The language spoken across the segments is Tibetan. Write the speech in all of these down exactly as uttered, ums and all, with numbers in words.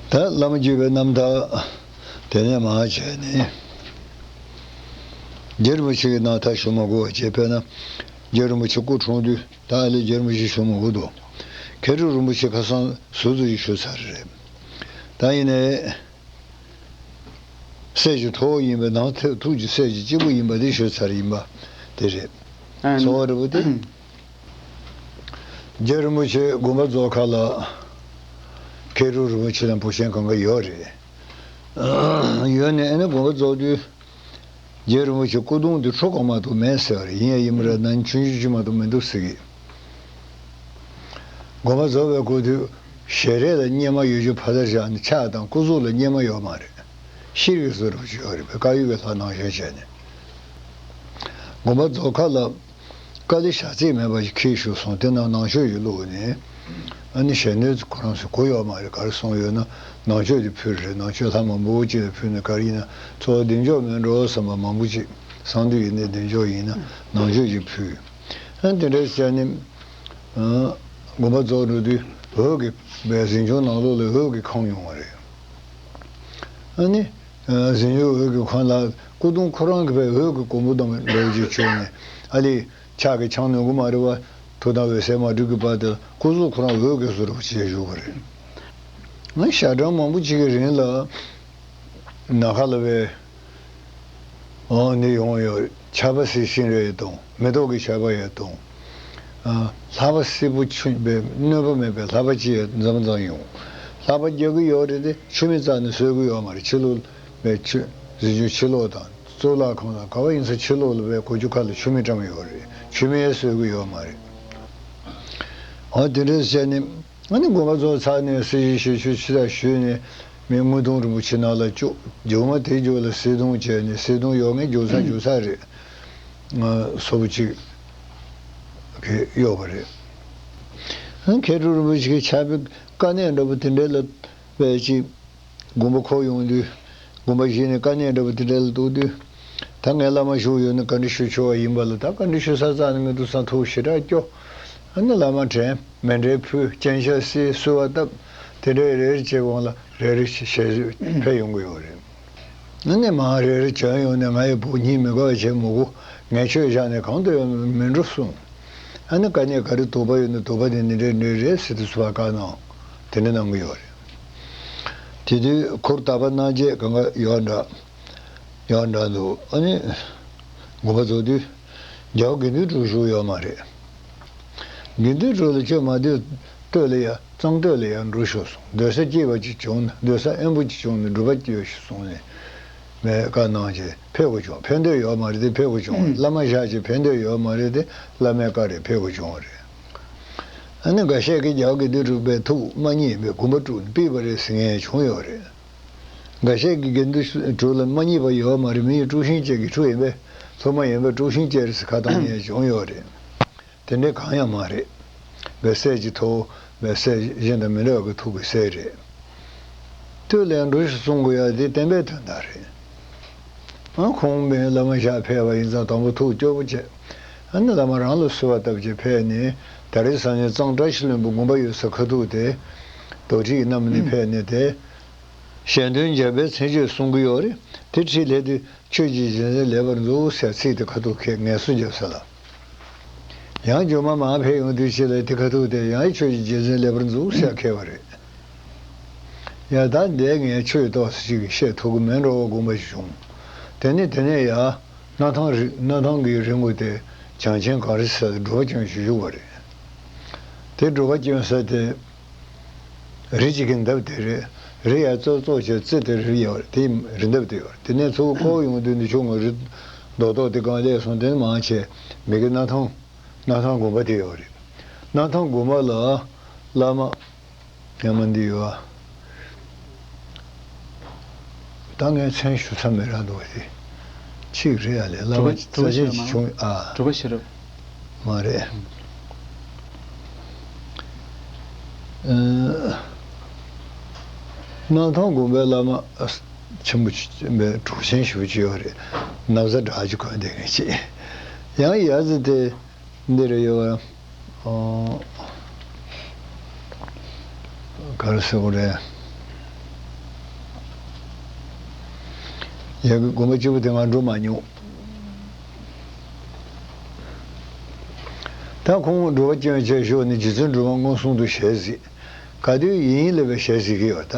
ད་བླ་མ་བརྒྱུད་པའི་རྣམ་ཐར་དེ་ནས་མར་བྱས་ནས། རྗེ་རིན་པོ་ཆེ་གི་རྣམ་ཐར་ཞུ་མ་དགོས་པ་བྱས། དཔེར་ན་རྗེ་རིན་པོ་ཆེ་སྐུ་འཁྲུངས་དུས། ད་ཨ་ལས་རྗེ་རིན་པོ་ཆེ་ཞུ་མ་དགོས་འདུག་མཁས་གྲུབ་རིན་པོ་ཆེ་ཁ་སང་ཟུར་དུ་ཞུ་ཚར་རེད། ད་ཡིན་ནའི། སྲས་ཀྱི་ཐུ་བོ་ཡིན་པའི་ནང་ཐུགས་ཀྱི་སྲས་ཀྱི་གཅིག་པུ་ཡིན་པ་དེ་ཞུ་ཚར་ཡིན་པ་དེ་རེད། ཨ་ཚོ་བ་རི་བོ་དེ། རྗེ་རིན་པོ་ཆེ་དགོངས་པ་རྫོགས་ཁ་ལ། མཁས་གྲུབ་རིན་པོ་ཆེ་དང་བུ་ཆེན་གང་ག་ཡོད་རེད། ཡོད་ནས་ཨ་ནི་དགོངས་པ་རྫོགས་དུས། རྗེ་རིན་པོ་ཆེ་སྐུ་གདུང་དེ་ཁྲུ་གོང་མ་གཏོགས་མེད་ཟེར་བ་རེད། ཡིན་ཡ་ཡིན་མ་རེད། ན་ནིང་ཆུང་ཆུང་ཅིག་མ་གཏོགས་མི་འདུག་ཟེར་གི། དགོངས་པ་རྫོགས་པའི་སྐུ་དུས། ཞལ་རས་ལ་གཉེར་མ་ཡོད་རྒྱུ་ཕར་ལ་བཞག་ནས་ཕྱག་དང་སྐུ་གཟུགས་ལ་གཉེར་མ་ཡོད་མ་རེད། ཤེལ་གྱི་བཟོ་འདྲ་ཅིག་ཡོད་རེད་པས། དཀར་ཡོལ་གྱི་ལྷ་ནང་བཞིན་བྱས་ནས། དགོངས་པ་རྫོགས་ཁ་ལ། དཀའ་ལས་བཞག་རྩིས་མེད་པ་ཞིག་འཁྱེར་བཞུགས་སོང་། དེ་ནང་ནང་མཆོད་ཅིག་བླུགས་ནས། ཨ་ནི་ཞལ་འདོན་ཁོ་རང་ཚོས་གོ་ཡོད་མ་རེད། ག་རེ་གསུངས་ཡོད་ན་ནང་མཆོད་དེ་ཕུལ་རེད། ནང་མཆོད་ལྷ་མང་པོ་ཅིག་ལ་ཕུལ་ནས། ག་རེ་ཡིན་ན་གཙོ་བོ་བདེ་མཆོག་མིན་འགྲོ་བསམ་པ་མང་པོ་ཅིག། གསང་འདུས་ཡིན་ནའི་བདེ་མཆོག་ཡིན་ན་ནང་མཆོད་ཅིག་ཕུལ། ཨ་དེ་འདྲ་བྱས་ནས། ཨ་དགོངས་པ་རྫོགས་འགྲོ་དུས་འོད་ཀྱི་པའི་གཟིམ་ཆུང་ནང་ལོགས་ལ་འོད་ཀྱིས་ཁེངས་ཡོང་བ་རེད། ཨ་ནི། ཨ་གཟིམ་ཆུང་འོད་ཀྱིས་ཁེངས་ལ་སྐུ་གདུང་ཁོ་རང་གི་པའི་འོད་ཀྱི་གོང་བུ་དང་འདྲ་བོ་ཅིག་བྱུང་ནས། ཨ་ལས། ཕྱག་གིས་འཆང་ནུས་གི་མ་རེད་པ། ཐུགས་དམ་འོད་གསལ་མ་སྒྲིག་གི་བར་དུ་སྐུ་གཟུགས་ཁོ་རང་འོད་ཀྱིས་བཟོ་འདྲ་བྱས་བཞུགས་པ་རེད། ང་ཞག་གྲངས་མང་པོ་ཅིག་གི་རིང་ལ་ནམ་མཁའ་ལ་བའི། འོ་ནི་ཡོང་ཡོད། ཆར་པ་སིལ་སིལ་རེ་ཡོད་དང་། མེ་ཏོག་གི་ཆར་པ་ཡོད་དང་། ཨ་ལྷ་པ་སིལ་བུ་ཆུ་བའི་གནོད་པ་མེད་པའི་ལྷ་པ་ཅིག་ཡོད་མཚམས་མཚམས་ཡོང་། ལྷ་པ་རྒྱག་གི་ཡོད་རེད་དེ་ཆུ་མིག་རྩ་ནས་གསོད་གི་ཡོད་མ་རེད། ཕྱི་ལོགས་པའི་ཆུ་གཟིམ་ཆུང་ཕྱི་ལོགས་དང་གཙུག་ལག་ཁང་དང་ག་བ་ཡིན་ས་ཕྱི་ལོགས་ལ་བའི་སྒོ་ཆུ་ཁ་ལ་ཆུ་མིག་བཀྲམ་ཡོད་རེད། ཆུ་མིག་གསོད་གི་ཡོད་མ་རེད། འོ་དེ་འདྲས་བྱས་ནས། ཨ་ནི་དགོངས་པ་རྫོགས་ཚར་ནས་གསེར་ཞུན་ཞལ་ཆུ་ཕྱི་ལ་ཞུས་ནས་མི་དངུལ་གདུང་རིན་པོ་ཆེ་ནང་ལ་བཅུག་རྗེས་མ་དེའི་མཇུག་ལ་གསེར་གདུང་བྱས་ནས་གསེར་གདུང་ཡོད་མཁན་རྒྱུག་ཚར་རྒྱུག་ཚར་རེད། ང་སོ་པོ་གཅིག་གིས་གཡོག་པ་རེད། ཨ་མཁས་གྲུབ་རིན་པོ་ཆེ་གི་ཕྱག་དཔེ་དཀའ་གནད་འདྲ་པོ་དེ་འདྲའི་ལ་བས་ཅིག་དགོངས་པ་འཁོར་ཡོང་དུས། དགོངས་པ་བཞེས་ནས་དཀའ་གནད་འདྲ་པོ་དེ་འདྲ་ལ་གཏོགས་དུས། ད་ངའི་བླ་མ་བཞུགས་ཡོད་ན་བཀའ་འདྲི་ཞུ་ཆོག་པ་ཡིན་པ་ལ། ད་བཀའ་འདྲི་ཞུ་ས་རྩ་ནས་མི་འདུག་བསམ། ཐུགས་ཞེ་དྲག་སྐྱོ། ཨ་ནི་བླ་མ་དྲན། མཎྜལ་ཕུལ། སྤྱན་ཆབ་བསིལ། གསོལ་བ་བཏབ། དེ་འདྲའི་རེ་རེ་བྱེད་གོང་ལ་རེ་རེ་ཞལ་ཕེབས་ཡོང་གི་ཡོད་རེད། ཨ་ནི་མར་རེ་རེ་བྱོན་ཡོང་ནས། ང་ཡི་བུ་གཉིད་མི་དགའ་བ་བྱེད་མི་དགོས། ངས་ཆོས་བཞག་ནས་གང་དུ་ཡང་མི་འགྲོ་གསུངས། ཨ་ནི་དཀའ་གནད་ག་རེ་དོགས་པ་ཡོད་ན་དོགས་པ་དེ་འདི་འདྲས་འདྲས་རེད་ཟེར་དུས་ཚུར་ཕར་བཀའ་གནང་། དེ་འདྲ་གནང་གི་ཡོད་རེད། དེ་དུས་འཁོར་དག་པ་སྣང་བརྒྱད་གང་ག་ཡོད་འདྲ། ཡོད་འདྲ་འདུག་ཨ་ནི་དགོངས་པ་རྫོགས་དུས་རྒྱལ་བ་དགེ་འདུན་གྲུབ་བཞུགས་ཡོད་མ་རེད། དགེ་འདུན་གྲུབ་ལ་ཁྱོད་མ་སྡོད། སྟོད་ལ་ཡ། གཙང་སྟོད་ལ་ཡ་འགྲོ་ཤོག་གསུངས། སྡོད་ས་སྐྱིད་པ་ཅིག་བྱུང་ན། སྡོད་ས་དབེན་པོ་ཅིག་བྱུང་ན་འགྲུབ་པ་སྐྱེ་ཤོག་གསུངས་ནས། མས་བཀའ་གནང་བྱས་ཕེབས་དགོས་བྱུང་། ཕེབས་འདོད་ཡོད་མ་རེད་དེ་ཕེབས་དགོས་བྱུང་། བླ་མ་བཞག་བྱས་ཕེབས་འདོད་ཡོད་མ་རེད་དེ་བླ་མའི་བཀའ་རེད། ཕེབས་དགོས་བྱུང་བ་རེད། ཨ་ནི་འགའ་ཤས་ཀྱིས་རྒྱལ་བ་དགེ་འདུན་གྲུབ་པའི་ཐུགས་མ་མཉེས་པས་དགོངས་པ་དཀྲུགས་ནས་ཕུད་པ་རེད་ཟེར་མཁན་བྱུང་ཡོད་རེད། འགའ་ཤས་ཀྱིས་དགེ་འདུན་གྲུབ་ལ་མ་མཉེས་པ་ཡོད་མ་རེད། མི་ཡི་དཀྲུག་ཤིང་ཅན་གྱི་ཕྲུ་ཡིན་པས། སློབ་མ་ཡིན་པས་དཀྲུག་ཤིང་ཅན་རེད་ཟེར་ཁ་བཏང་མཁན་བྱུང་ཡོད་རེད། དེ་འདྲའི་གང་ཡང་མ་རེད། བའི་སྲས་ཀྱི་ཐུ་བོ་བའི་སྲས་གཞན་དང་མི་འདྲ་བ་གི་ཐུགས་ཀྱི་སྲས་རེད། སྟོད་ལ་ཡང་འགྲོ་ཤོག་གསུང་དགོས་ཡ་དེ་བསྟན་པའི་དོན་དག་རེད། ཨ་ཁོང་མི་བླ་མ་ཞིག་ཕེབས་པ་ཡིན་ཙང་དང་པོ་ཐུགས་སྐྱོ་པོ་བྱས། ཨ་ནི་བླ་མ་རང་ལ་གསོལ་བ་བཏབ་བྱས་ཕེབས་ནས། ད་རེས་སང་ཉིན་གཙང་བཀྲ་ཤིས་ལྷུན་པོ་དགོན་པ་ཡོད་ས་ཁ་ཐུག་དེ། རྡོ་ཁྲི་ཡི་གནམ་ནས་ཕེབས་ནས་དེ། ཞལ་འདོན་རྒྱས་པའི་མཚན་བརྗོད་གསུང་གི་ཡོད་རེད། དེ་ཁྲིད་སླེབས་དུས་ཆོས་ཀྱི་རྗེ་བཙུན་ལེགས་པར་མཛོད་ཟེར་ཚིག་དེ་ཁ་ཐུག་ཁེལ། ངལ་གསོ་རྒྱབ་ས་ལ། ཡང་རྒྱུ་མ་མར་ཕེབས་ཡོང་དུས་ཕྱི་ལ་དེ་ཁ་ཐུག་དེ་ཡང་ཆོས་ཀྱི་རྗེ་བཙུན་ལེགས་པར་མཛོད་ཟེར་ཁེལ་བ་རེད། ཡ་ད་འདས་ངས་ཆོས་ཏོག་ཙམ་ཅིག་བཤད་ཐུབ་ཀྱི་མེད་འགྲོ་བ་དགོངས་པ་ཞིག་བྱུང་། དེ་ནས་དེ་ནས་ཡ། སྣར་ཐང་རི། སྣར་ཐང་གི་རི་མགོ་དེ་བྱང་ཆེན་གངས་རི་ཟེར་དུ་སྒྲུབ་པ་སྐྱོན་ཞིག་བཞུགས་པ་རེད། དེ་སྒྲུབ་པ་སྐྱོན་ཟེར་དེ། རི་གཅིག་གི་འདབས་དེ་རེད། རི་ཡར་ཙོག་ཙོག་བྱས་རྩེ་དེ་རི་ཡོད་རེད། དེ་རི་འདབས་དེ་ཡོད་རེད། དེ་ནས་ཚུར་ཁོག་ཡོང་དུས་འདི་ཆུ་ངོ་རི་རྡོག་རྡོག་དེ་གང་སླེབས་སོང་། དེ་ནས་མར་བྱས་མི་གི་སྣར་ཐང་། སྣར་ཐང་དགོན་པ་དེ་ཡོད་རེད། སྣར་ཐང་དགོན་པ་ལ་བླ་མ། ཡ་མ་འདི་ཡོད་ཨ། ད་ངས་མཚན་ཞུ་ས་མེད་ར་འདུག་སྟེ། གཅིག་རེད་ཨ་ལས་བླ་མ་གྲུབ་པ་རྩ་ཆེན་ཞིག་བྱུང་ཨ། གྲུབ་པ་ཤེས་རབ། མ་རེད། ཨ། སྣར་ཐང་དགོན་པའི་བླ་མ་ཆེན་པོ་ཅིག་པའི་གྲུབ་ཆེན་ཞེ་པོ་ཅིག་ཡོད་རེད། ན་བཟའ་འདྲ་ཅིག་གོན་བསྡད་མཁན་ཅིག། ཡང་ཡ་ཙི་དེ། འདི་རེད་ཡོད། ཨོ། ག་རེ་ཟེར་དགོས་རེད། ཡ་གི་དགོན་པ་གཅིག་པུ་དེ་ང་འགྲོ་མ་མྱོང་། ད་ཁོང་སྒྲུབ་པ་སྐྱོན་བྱས་ཞོག་ནས་རྗེ་བཙུན་སྒྲོལ་མ་མངོན་སུམ་དུ་ཞལ་གཟིགས། ག་དུས་ཡིན་ལབ་པའི་ཞལ་གཟིགས་ཀྱི་ཡོད་ད།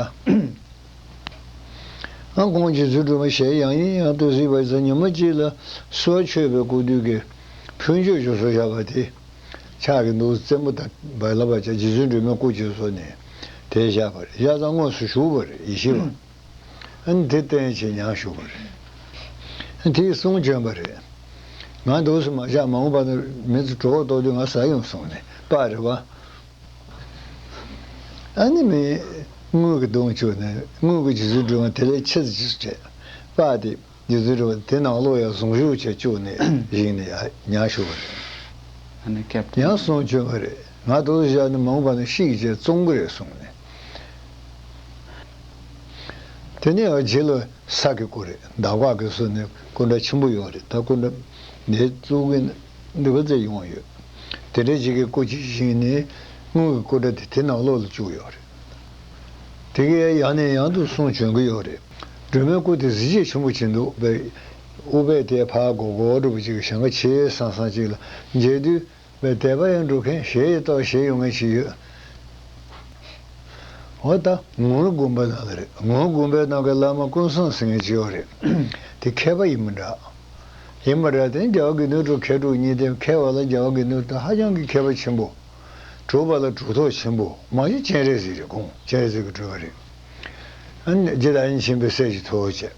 ཨ་ཁོང་རྗེ་བཙུན་སྒྲོལ་མ་ཞལ་ཡང་ཡིན་ཡང་དུ་གཟིགས་པ་ཡིན་ཙང་ཉི་མ་གཅིག་ལ་བསུ་བ་མཆོད་པའི་སྐུ་དུས་ཀྱི་ཕུལ་མཆོད་ཅུང་ཟད་བཞག་པ་དེ་ཆག་གི་འདུག་རྩེད་མོ་དང་བལ་བ་བྱས་རྗེ་བཙུན་སྒྲོལ་མའི་སྐུ་གཅིག་བཟོས་ནས་དེ་བཞག་པ་རེད། བཞག་ཙང་དངོས་སུ་བཞུགས་པ་རེད་ཡེ་ཤེས་པ། ཨ་ནི་དེ་བསྟན་བྱས་མྱང་བཞུགས་པ་རེད། ཨ་ནི་དེའི་གསུང་བྱོན་པ་རེད། ང་འདུག་སེ་མ་བཞག་མ་འོངས་པ་ན་མི་ཚོ་གྲོགས་ཐོག་དུས་ང་ཟ་ཡོང་གསུངས་ནས་པ་རེད་བ། ཨ་ནི་མི་དངུལ་གྱི་གདོང་བཅུག་ནས་དངུལ་གྱི་རྗེ་བཙུན་སྒྲོལ་མ་དེ་ལས་ཆེ་ཙམ་ཅིག་བྱས་པ་དེ་རྗེ་བཙུན་སྒྲོལ་མ་དེ་ནང་ལོགས་ཡར་གཟུངས་གཞུག་བྱས་བཅུག་ནས་བཞེངས་ནས་ཡར་མྱང་བཞུགས་པ་རེད། ཨ་ནི་སྐྱབས་ཡང་གསུང་བྱོན་པ་རེད། ང་འདུག་སེ་བཞག་ནས་མ་འོངས་པ་ན་ཤི་བྱས་བཙོང་གི་རེད་གསུངས་ནས། དེ་ནས་རྗེ་ལ་ས་གི་སྐུ་རེད། འདབ་ཁ་གི་སོ་ནས་སྐུ་འདྲ་ཆེན་པོ་ཡོད་རེད། ད་སྐུ་འདྲ་འདི་གཙུག་གི་འདི་ག་ཚད་ཡོང་ཡོད། དེ་འདྲ་ཞིག་གི་སྐུ་ཅིག་བཞེངས་ནས་དངུལ་གྱི་སྐུ་འདྲ་དེ་དེ་ནང་ལོགས་ལ་བཅུག་ཡོད་རེད། དེ་གའི་ཡང་ནས་ཡང་དུ་གསུང་བྱོན་གྱི་ཡོད་རེད། སྒྲོལ་མའི་སྐུ་དེ་གཟི་བརྗིད་ཆེན་པོ་ཅིག་འདུག་པས། ཨུཏྤལ་དེ་ཕར་སྒོར་སྒོར་འདྲ་པོ་ཅིག་གི་ཞེང་ཁ་ཆེ་སང་སང་ཅིག་ལ་མཇལ་དུས། བའི་དད་པ་ཡང་འགྲོ་མཁན་ཞེ་ཡི་ཏོག་ཞེ་ཡོང་མཁན་ཞིག་ཡོད། འོ་ད་ངོར་དགོན་པ་ནང་ལ་རེད། ངོར་དགོན་པའི་ནང་གི་བླ་མ་ཀུན་བཟང་ཟེར་མཁན་ཅིག་ཡོད་རེད། དེ་མཁས་པ་ཡིན་མི་འདྲ། ཡིན་མི་འདྲ་དེ་རྒྱལ་བ་དགེ་འདུན་གྲུབ་མཁས་གྲུབ་གཉིས་ལྡན། མཁས་པ་ལ་རྒྱལ་བ་དགེ་འདུན་གྲུབ་ཧ་ཅང་གི་མཁས་པ་ཆེན་པོ། གྲུབ་པ་ལ་གྲུབ་ཐོབ་ཆེན་པོ། མ་གཞི་སྤྱན་རས་གཟིགས་རེད། ཁོང་སྤྱན་རས་གཟིགས་ཀྱི་སྤྲུལ་པ་རེད། ཨ་ནི་རྗེ་བདག་ཉིད་ཆེན་པོའི་སྲས་ཀྱི་ཐུ་བོ་བྱས།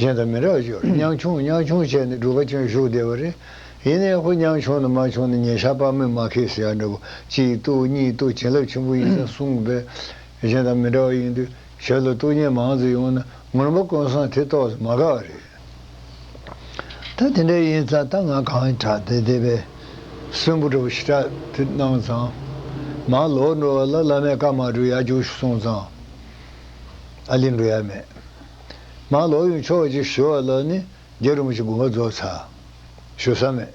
གཞན་དང་མི་འདྲ་བ་ཅིག་ཡོད་རེད། ཨུམ། ཉམ་ཆུང་ཉམ་ཆུང་བྱས་ནས་སྒྲུབ་པ་ཅན་བཞུགས་བསྡད་པ་རེད། ཡིན་ནའི་ཁོ་ཉམ་ཆུང་ནས་མ་ཆུང་ནས་ཉེ་ཞ་དཔག་མེད་མ་ཁེལ་ཟེར་ཡ་འདྲ་པོ་གཅིག་གཏུག་གཉིས་གཏུག་བྱིན་རླབས་ཆེན་པོ་ཡིན་ཙང་གསུངས་པས། གཞན་དང་མི་འདྲ་བ་ཡིན་དུས་ཞབས་ལ་གཏུག་བརྙན་མང་ཙམ་ཡོང་ན་ངོར་མ་ཀུན་བཟང་དེ་ཏོག་ཙམ་མ་དགའ་བ་རེད། ད་དེ་འདྲ་ཡིན་ཙང་ད་ང་གང་དྲག་དེ་དེ་བས་གསོན་པོ་འདྲ་པོ་ཞེ་དྲག་དེ་གནང་ཙང་། མར་ལོག་འགྲོ་བ་ལ་བླ་མས་བཀའ་མ་སྒྲུབ་ཡར་རྒྱུགས་ཤོག་གསུངས་ཙང་། ཨ་ལི་འགྲོ་ཡ་མེད། མར་ལོག་ཡོང་ཆོག་ཅིག་ཞུ་བ་ལ་ནི་རྗེ་རིན་པོ་ཆེ་དགོངས་པ་རྫོགས་ཚར། ཞུ་ས་མེད།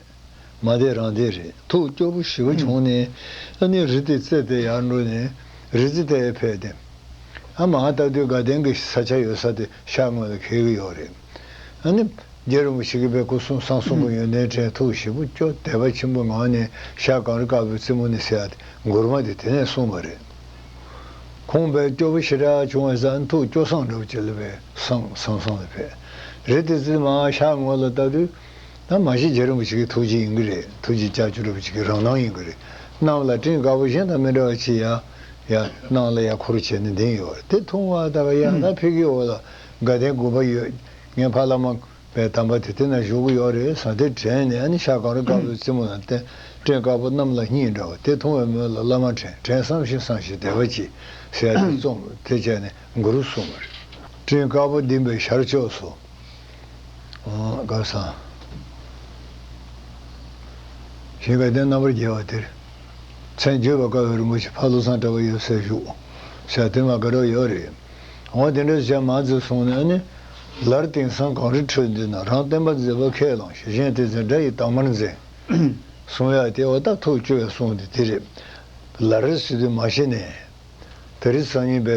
མ་བསྡད་རང་བསྡད་རེད། ཐུགས་སྐྱོ་པོ་ཞེ་པོ་བྱུང་ནས་ཨ་ནི་རི་དེ་རྩེ་དེ་ཡར་འགྲོ་ནས་རི་རྩེ་དེ་ཕེབས་ཏེ། ཨ་མ་ལྟ་དུས་དགའ་ལྡན་གྱི་ས་ཆ་ཡོད་ས་དེ་ཤར་ངོས་ལ་འཁེལ་གྱི་ཡོད་རེད། ཨ་ནི་རྗེ་རིན་པོ་ཆེ་གིས་དཔེ་སྐུ་གསུང་གསང་གསུང་གི་ཡོན་ཏན་དྲན། ཐུགས་ཞེ་པོ་སྐྱོ་དད་པ་ཆེན་པོ་ངང་ནས་ཤར་གངས་རི་དཀར་པོའི་རྩེ་མོ་ནས་ཟེར་ཡ་དེ་མགུར་མ་དེ་དེ་ནས་གསུངས་པ་རེད། ཁོང་དཔེ་སྐྱོ་པོ་ཞེ་དྲག་བྱུང་བས་ཟེར་ཐུགས་སྐྱོ་སངས་འདྲ་པོ་ཅིག་ལ་དཔེ་སངས་སངས་སངས་ལ་ཕེབས། རི་དེ་རྩེ་མར་ཤར་ངོས་ལ་ལྟ་དུས། ད་མ་གཞི་རྗེ་རིན་པོ་ཆེ་གི་ཐུགས་རྗེ་ཡིན་གྱི་རེད། ཐུགས་རྗེ་ལྕགས་ཀྱུ་རིན་པོ་ཆེ་གི་རང་སྣང་ཡིན་གྱི་རེད། གནམ་ལ་སྤྲིན་དཀར་པོ་གཞན་དང་མི་འདྲ་བ་ཅིག་ཡ་ཡ་གནམ་ལ་ཡ་འཁོར་བྱས་ནས་ལྡིང་ཡོད་རེད། དེ་མཐོང་བ་ད་ག་ཡ་ད་ཕ་གིའི་འོག་ལ་དགའ་ལྡན་དགོན་པ་ཡོད། ངའི་ཕ་བླ་མ་པའི་དམ་པ་དེ་དེ་ན་བཞུགས་ཀྱི་ཡོད་རེད་ཟེར་དེ་དྲན་ནས། ཨ་ནི་ཤར་གངས་རི་དཀར་པོའི་རྩེ་མོ་ལ་བལྟས། སྤྲིན་དཀར་པོ་གནམ་ལ་སྙིང་འདྲ་བ་དེ་མཐོང་བའི་མོད་ལ་བླ་མ་དྲན། དྲན་བསམ་ཤིང་བསམ་ཞིང་དད་པ་གྱིས་ཟེར་ཡ་དེ་རྩོམ་དེ་བྱས་ནས་མགུར་གསུངས་པ་རེད། སྤྲིན་དཀར་པོ་ལྡིང་བའི་ཞར་ཕྱོགས་སུ། ཨོ། སྐལ་བཟང་། ཞིང་ཁ་དེ་རྣམ་པར་རྒྱལ་བ་དེར། མཚན་བརྗོད་པར་དཀའ་བའི་རིན་པོ་ཆེ་ཕ་བློ་བཟང་གྲགས་པ་ཡོད་སར་བཞུགས། ཟེར་དེ་མ་དགའ་རབ་ཡོད་རེད། འོ་དེ་འདྲ་བྱས་མ་ཚོས་སོང་ནས་ཨ་ནི། ལར་དེང་སང་གངས་རིའི་ཁྲོད་འདི་ན། རང་བསྟན་པ་འཛིན་པ་ཁས་བླངས་ཤིང་། གཞན་བསྟེན་མཛད་དགྲ་ཡི་དྭངས་མར་འཛིན། གསུང་ཡག་དེ་འོ་ད་ཐུགས་སྐྱོ་བའི་གསུང་དེ་དེ་རེད། ལར་ཟེར་དུས་མ་གཞི་ནས། དེ་རིང་སང་ཉིན་པའི་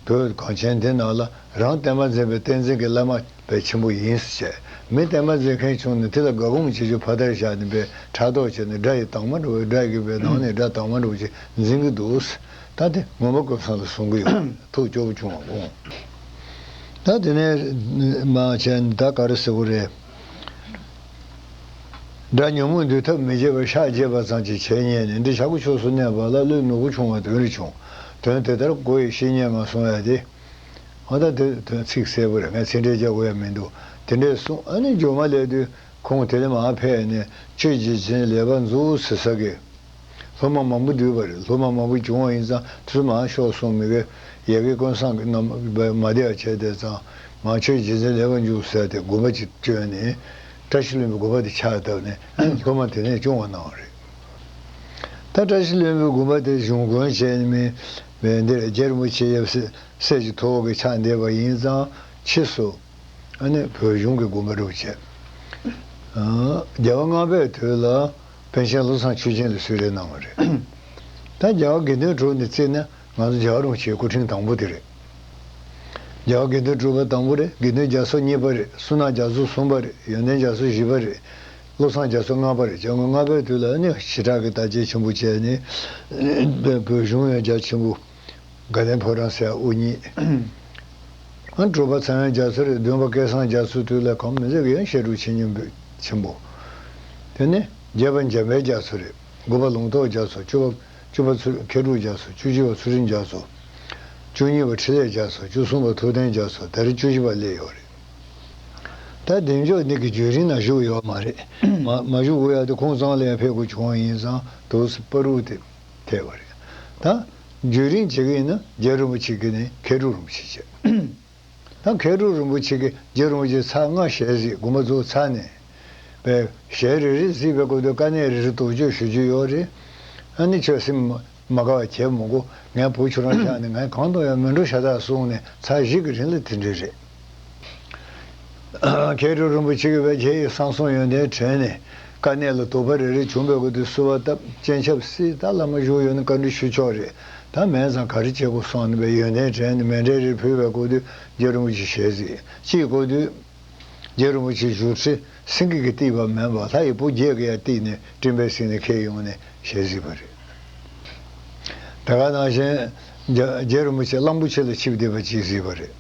བོད་གངས་ཅན་འདི་ནང་ལ་རང་བསྟན་པ་འཛིན་པའི་བསྟན་འཛིན་གྱི་བླ་མ་དཔེ་ཆེན་པོ་ཡིན་ཟེར་བྱས། མི་བསྟན་པ་འཛིན་མཁན་བྱུང་ནས་དེ་ལ་དགའ་དགོངས་བྱེད་རྒྱུ་ཕར་བསྟར་བཞག་ནས་དཔེ་ཕྲག་དོག་བྱས་ནས་དགྲ་ཡི་དྭངས་མ་འདྲ་བོ། དགྲ་གི་བའི་ནང་ནས་དགྲ་དྭངས་མ་འདྲ་བོ་ཅིག་འཛིན་གྱི་འདུག་ཟེར། ད་དེ་ངོ་མ་ཀུན་བཟང་ལ་གསུང་གི་ཡོད། ཐུགས་སྐྱོ་པོ་བྱུང་བ་དགོངས། ད་དེ་ནས་མ་བྱས་ནས་ད་ག་རེ་ཟེར་དགོས་རེད། དགྲ་ཉོན་མོངས་འདུལ་ཐབས་མི་བྱེད་པར། ཕྱག་བྱས་པ་ཙམ་གྱིས་བྱས་ཉེས་ནས། འདི་བྱ་རྒོད་ཕྱོགས་སུ་གནས་པ་ལ། བློས་ནོར་བུ་ཕྱུང་བ་དོན་རེ་བྱུང་། དོན་དེ་ལྟར་གོ་ཡི་བཤེས་གཉེན་ང་གསུང་ཡ་དེ། ཨ་ད་དེ་དོན་ཚིག་གསལ་པོ་རེད། ངས་ཚིག་འགྲེལ་རྒྱག་དགོས་ཡ་མི་འདུག་དེ་འདྲས་གསུངས། ཨ་ནི་མཇུག་མ་སླེབས་དུས་ཁོང་དེ་ལས་མར་ཕེབས་ནས་ཆོས་རྗེ་བཙུན་ལེགས་པར་འཛུགས་ཟེར་ས་གི། སློབ་མ་མང་པོ་འདུས་པ་རེད། སློབ་མ་མང་པོ་བྱུང་བ་ཡིན་ཙང་དུས་མང་ཤོག་གསུངས། མི་དགེ་ཡ་གི་ཀུན་བཟང་གི་རྣམ་པ་མ་བདེ་བ་བྱས་བསྡད་ཙང་། མ་ཆོས་རྗེ་བཙུན་ལེགས་པར་འཛུགས་ཟེར་ཏེ་དགོན་པ་ཅིག་བསྐྲུན་ནས། བཀྲ་ཤིས་ལྷུན་པོའི་དགོན་པ་དེ་ཕྱག་བཏབ་ནས་སློབ་མ་དེ་ནས་སྐྱོང་བ་གནང་བ་རེད། ད་བཀྲ་ཤིས་ལྷུན་པོའི་དགོན་པ་དེ་གཞུང་དགོན་བྱས་ནས་མི་མི་འདིར་རྗེ་རིན་པོ་ཆེ་ཡབ་སྲས་སྲས་ཀྱི་ཐུ་བོ་གིས་ཕྱག་འདེབས་པ་ཡིན་ཙང་ཕྱིས་སུ། ཨ་ནི་བོད་གཞུང་གི་དགོན་པ་འདྲ་བོ་བྱས། ཨ། རྒྱལ་བ་ལྔ་པའི་དུས་ལ་པཎ་ཆེན་བློ་བཟང་ཆོས་རྒྱན་ལ་གསོལ་རས་གནང་བ་རེད། ད་རྒྱལ་བ་དགེ་འདུན་གྲུབ་ནས་བརྩིས་ན་ང་ཚོ་རྒྱལ་བ་རིན་པོ་ཆེའི་སྐུ་ཕྲེང་དང་པོ་དེ་རེད། རྒྱལ་བ་དགེ་འདུན་གྲུབ་པ་དང་པོ་རེད། དགེ་འདུན་རྒྱ་མཚོ་གཉིས་པ་རེད། བསོད་ནམས་རྒྱ་མཚོ་གསུམ་པ་རེད། ཡོན་ཏན་རྒྱ་མཚོ་བཞི་པ་རེད། བློ་བཟང་རྒྱ་མཚོ་ལྔ་པ་རེད། བྱ་དངོས་ལྔ་པའི་དུས་ལ་ནི་ཞེ་དྲག་གི་བརྟག་དཔྱད་ཆེན་པོ་བྱས་ནས་བོད་གཞུང་ཡང་རྒྱ་ཆེན་པོ། དགའ་ལྡན་ཕོ་བྲང་ཟེར་དབུ་བརྙེས། ཨ་གྲུབ་པ་ཚངས་དབྱངས་རྒྱ་མཚོ་རེད། བདུན་པ་སྐལ་བཟང་རྒྱ་མཚོའི་དུས་ལ་གང་མི་ཟེར་གི་ཡང་བཤད་སྒྲུབ་ཆེན་སྙིང་པོ་ཆེན་པོ། དེ་ནས་བརྒྱད་པ་འཇམ་དཔལ་རྒྱ་མཚོ་རེད། དགུ་པ་ལུང་རྟོགས་རྒྱ་མཚོ། བཅུ་པ་བཅུ་པ་ཚུལ་མཁས་གྲུབ་རྒྱ་མཚོ། བཅུ་གཅིག་པ་ཚུལ་ཁྲིམས་རྒྱ་མཚོ། བཅུ་གཉིས་པ་འཕྲིན་ལས་རྒྱ་མཚོ། བཅུ་གསུམ་པ་ཐུབ་བསྟན་རྒྱ་མཚོ། ད་རེས་བཅུ་བཞི་པ་སླེབས་ཡོད་རེད། ད་བདེ་མཆོག་འདི་གི་བརྒྱུད་རིམ་ནང་བཞུགས་ཡོད་མ་རེད། མ་མ་བཞུགས་དགོས་ཡ་དེ་ཁོང་ཚང་ལ་ཡང་ཕེབས་དགོས་བྱུང་བ་ཡིན་ཙང་དུ་སི་པ་རུ་དེ་ཐེབས་པ་རེད། ད་བརྒྱུད་རིམ་བྱེད་ཀྱི་ཡིན་ན་རྗེ་རིན་པོ་ཆེ་གི་ནས་མཁས་གྲུབ་རིན་པོ་ཆེ་བྱས། ད་མཁས་གྲུབ་རིན་པོ་ཆེ་གི་རྗེ་རིན་པོ་ཆེ་ཚར་ལྔ་ཞལ་གཟིགས། དགོངས་པ་རྫོགས་ཚར་ནས་པའི་ཞལ་རེ་རེ་གཟིགས་པའི་སྐབས་དུ་དཀའ་གནད་རེ་རེ་དོགས་གཅོད་ཞུ་རྒྱུ་ཡོད་རེད། ཨ་ནི་ཁྱོད་སེམས་མ་དགའ་བ་བྱེད་མི་དགོས། ངས་བུ་ཁྱོད་རང་ཆགས་ནས་ངས་གང་དང་ཡང་མི་འགྲོ་ཤ་སྟག་གསུངས་ནས་ཚར་བཞི་གི་རིང་ལ་དེ་འདྲ་རེད། མཁས་གྲུབ་རིན་པོ་ཆེ་གིས་བས་ཁྱེད་ཡི་གསང་གསུམ་ཡོན་ཏན་དྲན་ནས་དཀའ་གནད་ལ་དོགས་པ་རེ་རེ་བྱུང་བའི་སྐབས་དུ་བསུ་བ་བཏབ། སྤྱན་ཆབ་བསིལ། ད་བླ་མ་བཞུགས་ཡོད་ན་བཀའ་འདྲི་ཞུ་ཆོག་རེད། ད་མིན་ཙང་ག་རེ་བྱེད་དགོས་གསུངས་ནས་བས་ཡོན་ཏན་དྲན་ནས་མཎྜལ་རེ་ཕུལ་བའི་སྐབས་དུ་རྗེ་རིན་པོ་ཆེ་ཞལ་གཟིགས། ཅིའི་སྐབས་དུ་རྗེ་རིན་པོ་ཆེ་བཞུགས་ཁྲི་སེང་གེ་གིས་བཏེགས་པ་མིན་པར་ལྷ་ཡི་བུ་བརྒྱད་ཀྱིས་ཡང་བཏེགས་ནས་སྤྲིན་པའི་གསེང་ནས་ཁྱེར་ཡོང་ནས་ཞལ་གཟིགས་པ་རེད། དེ་ག་ནང་བཞིན་རྒྱ་རྗེ་རིན་པོ་ཆེ་གླང་པོ་ཆེ་ལ་ཆིབས་བསྡད་པ་ཅིག་གཟིགས་པ་རེད།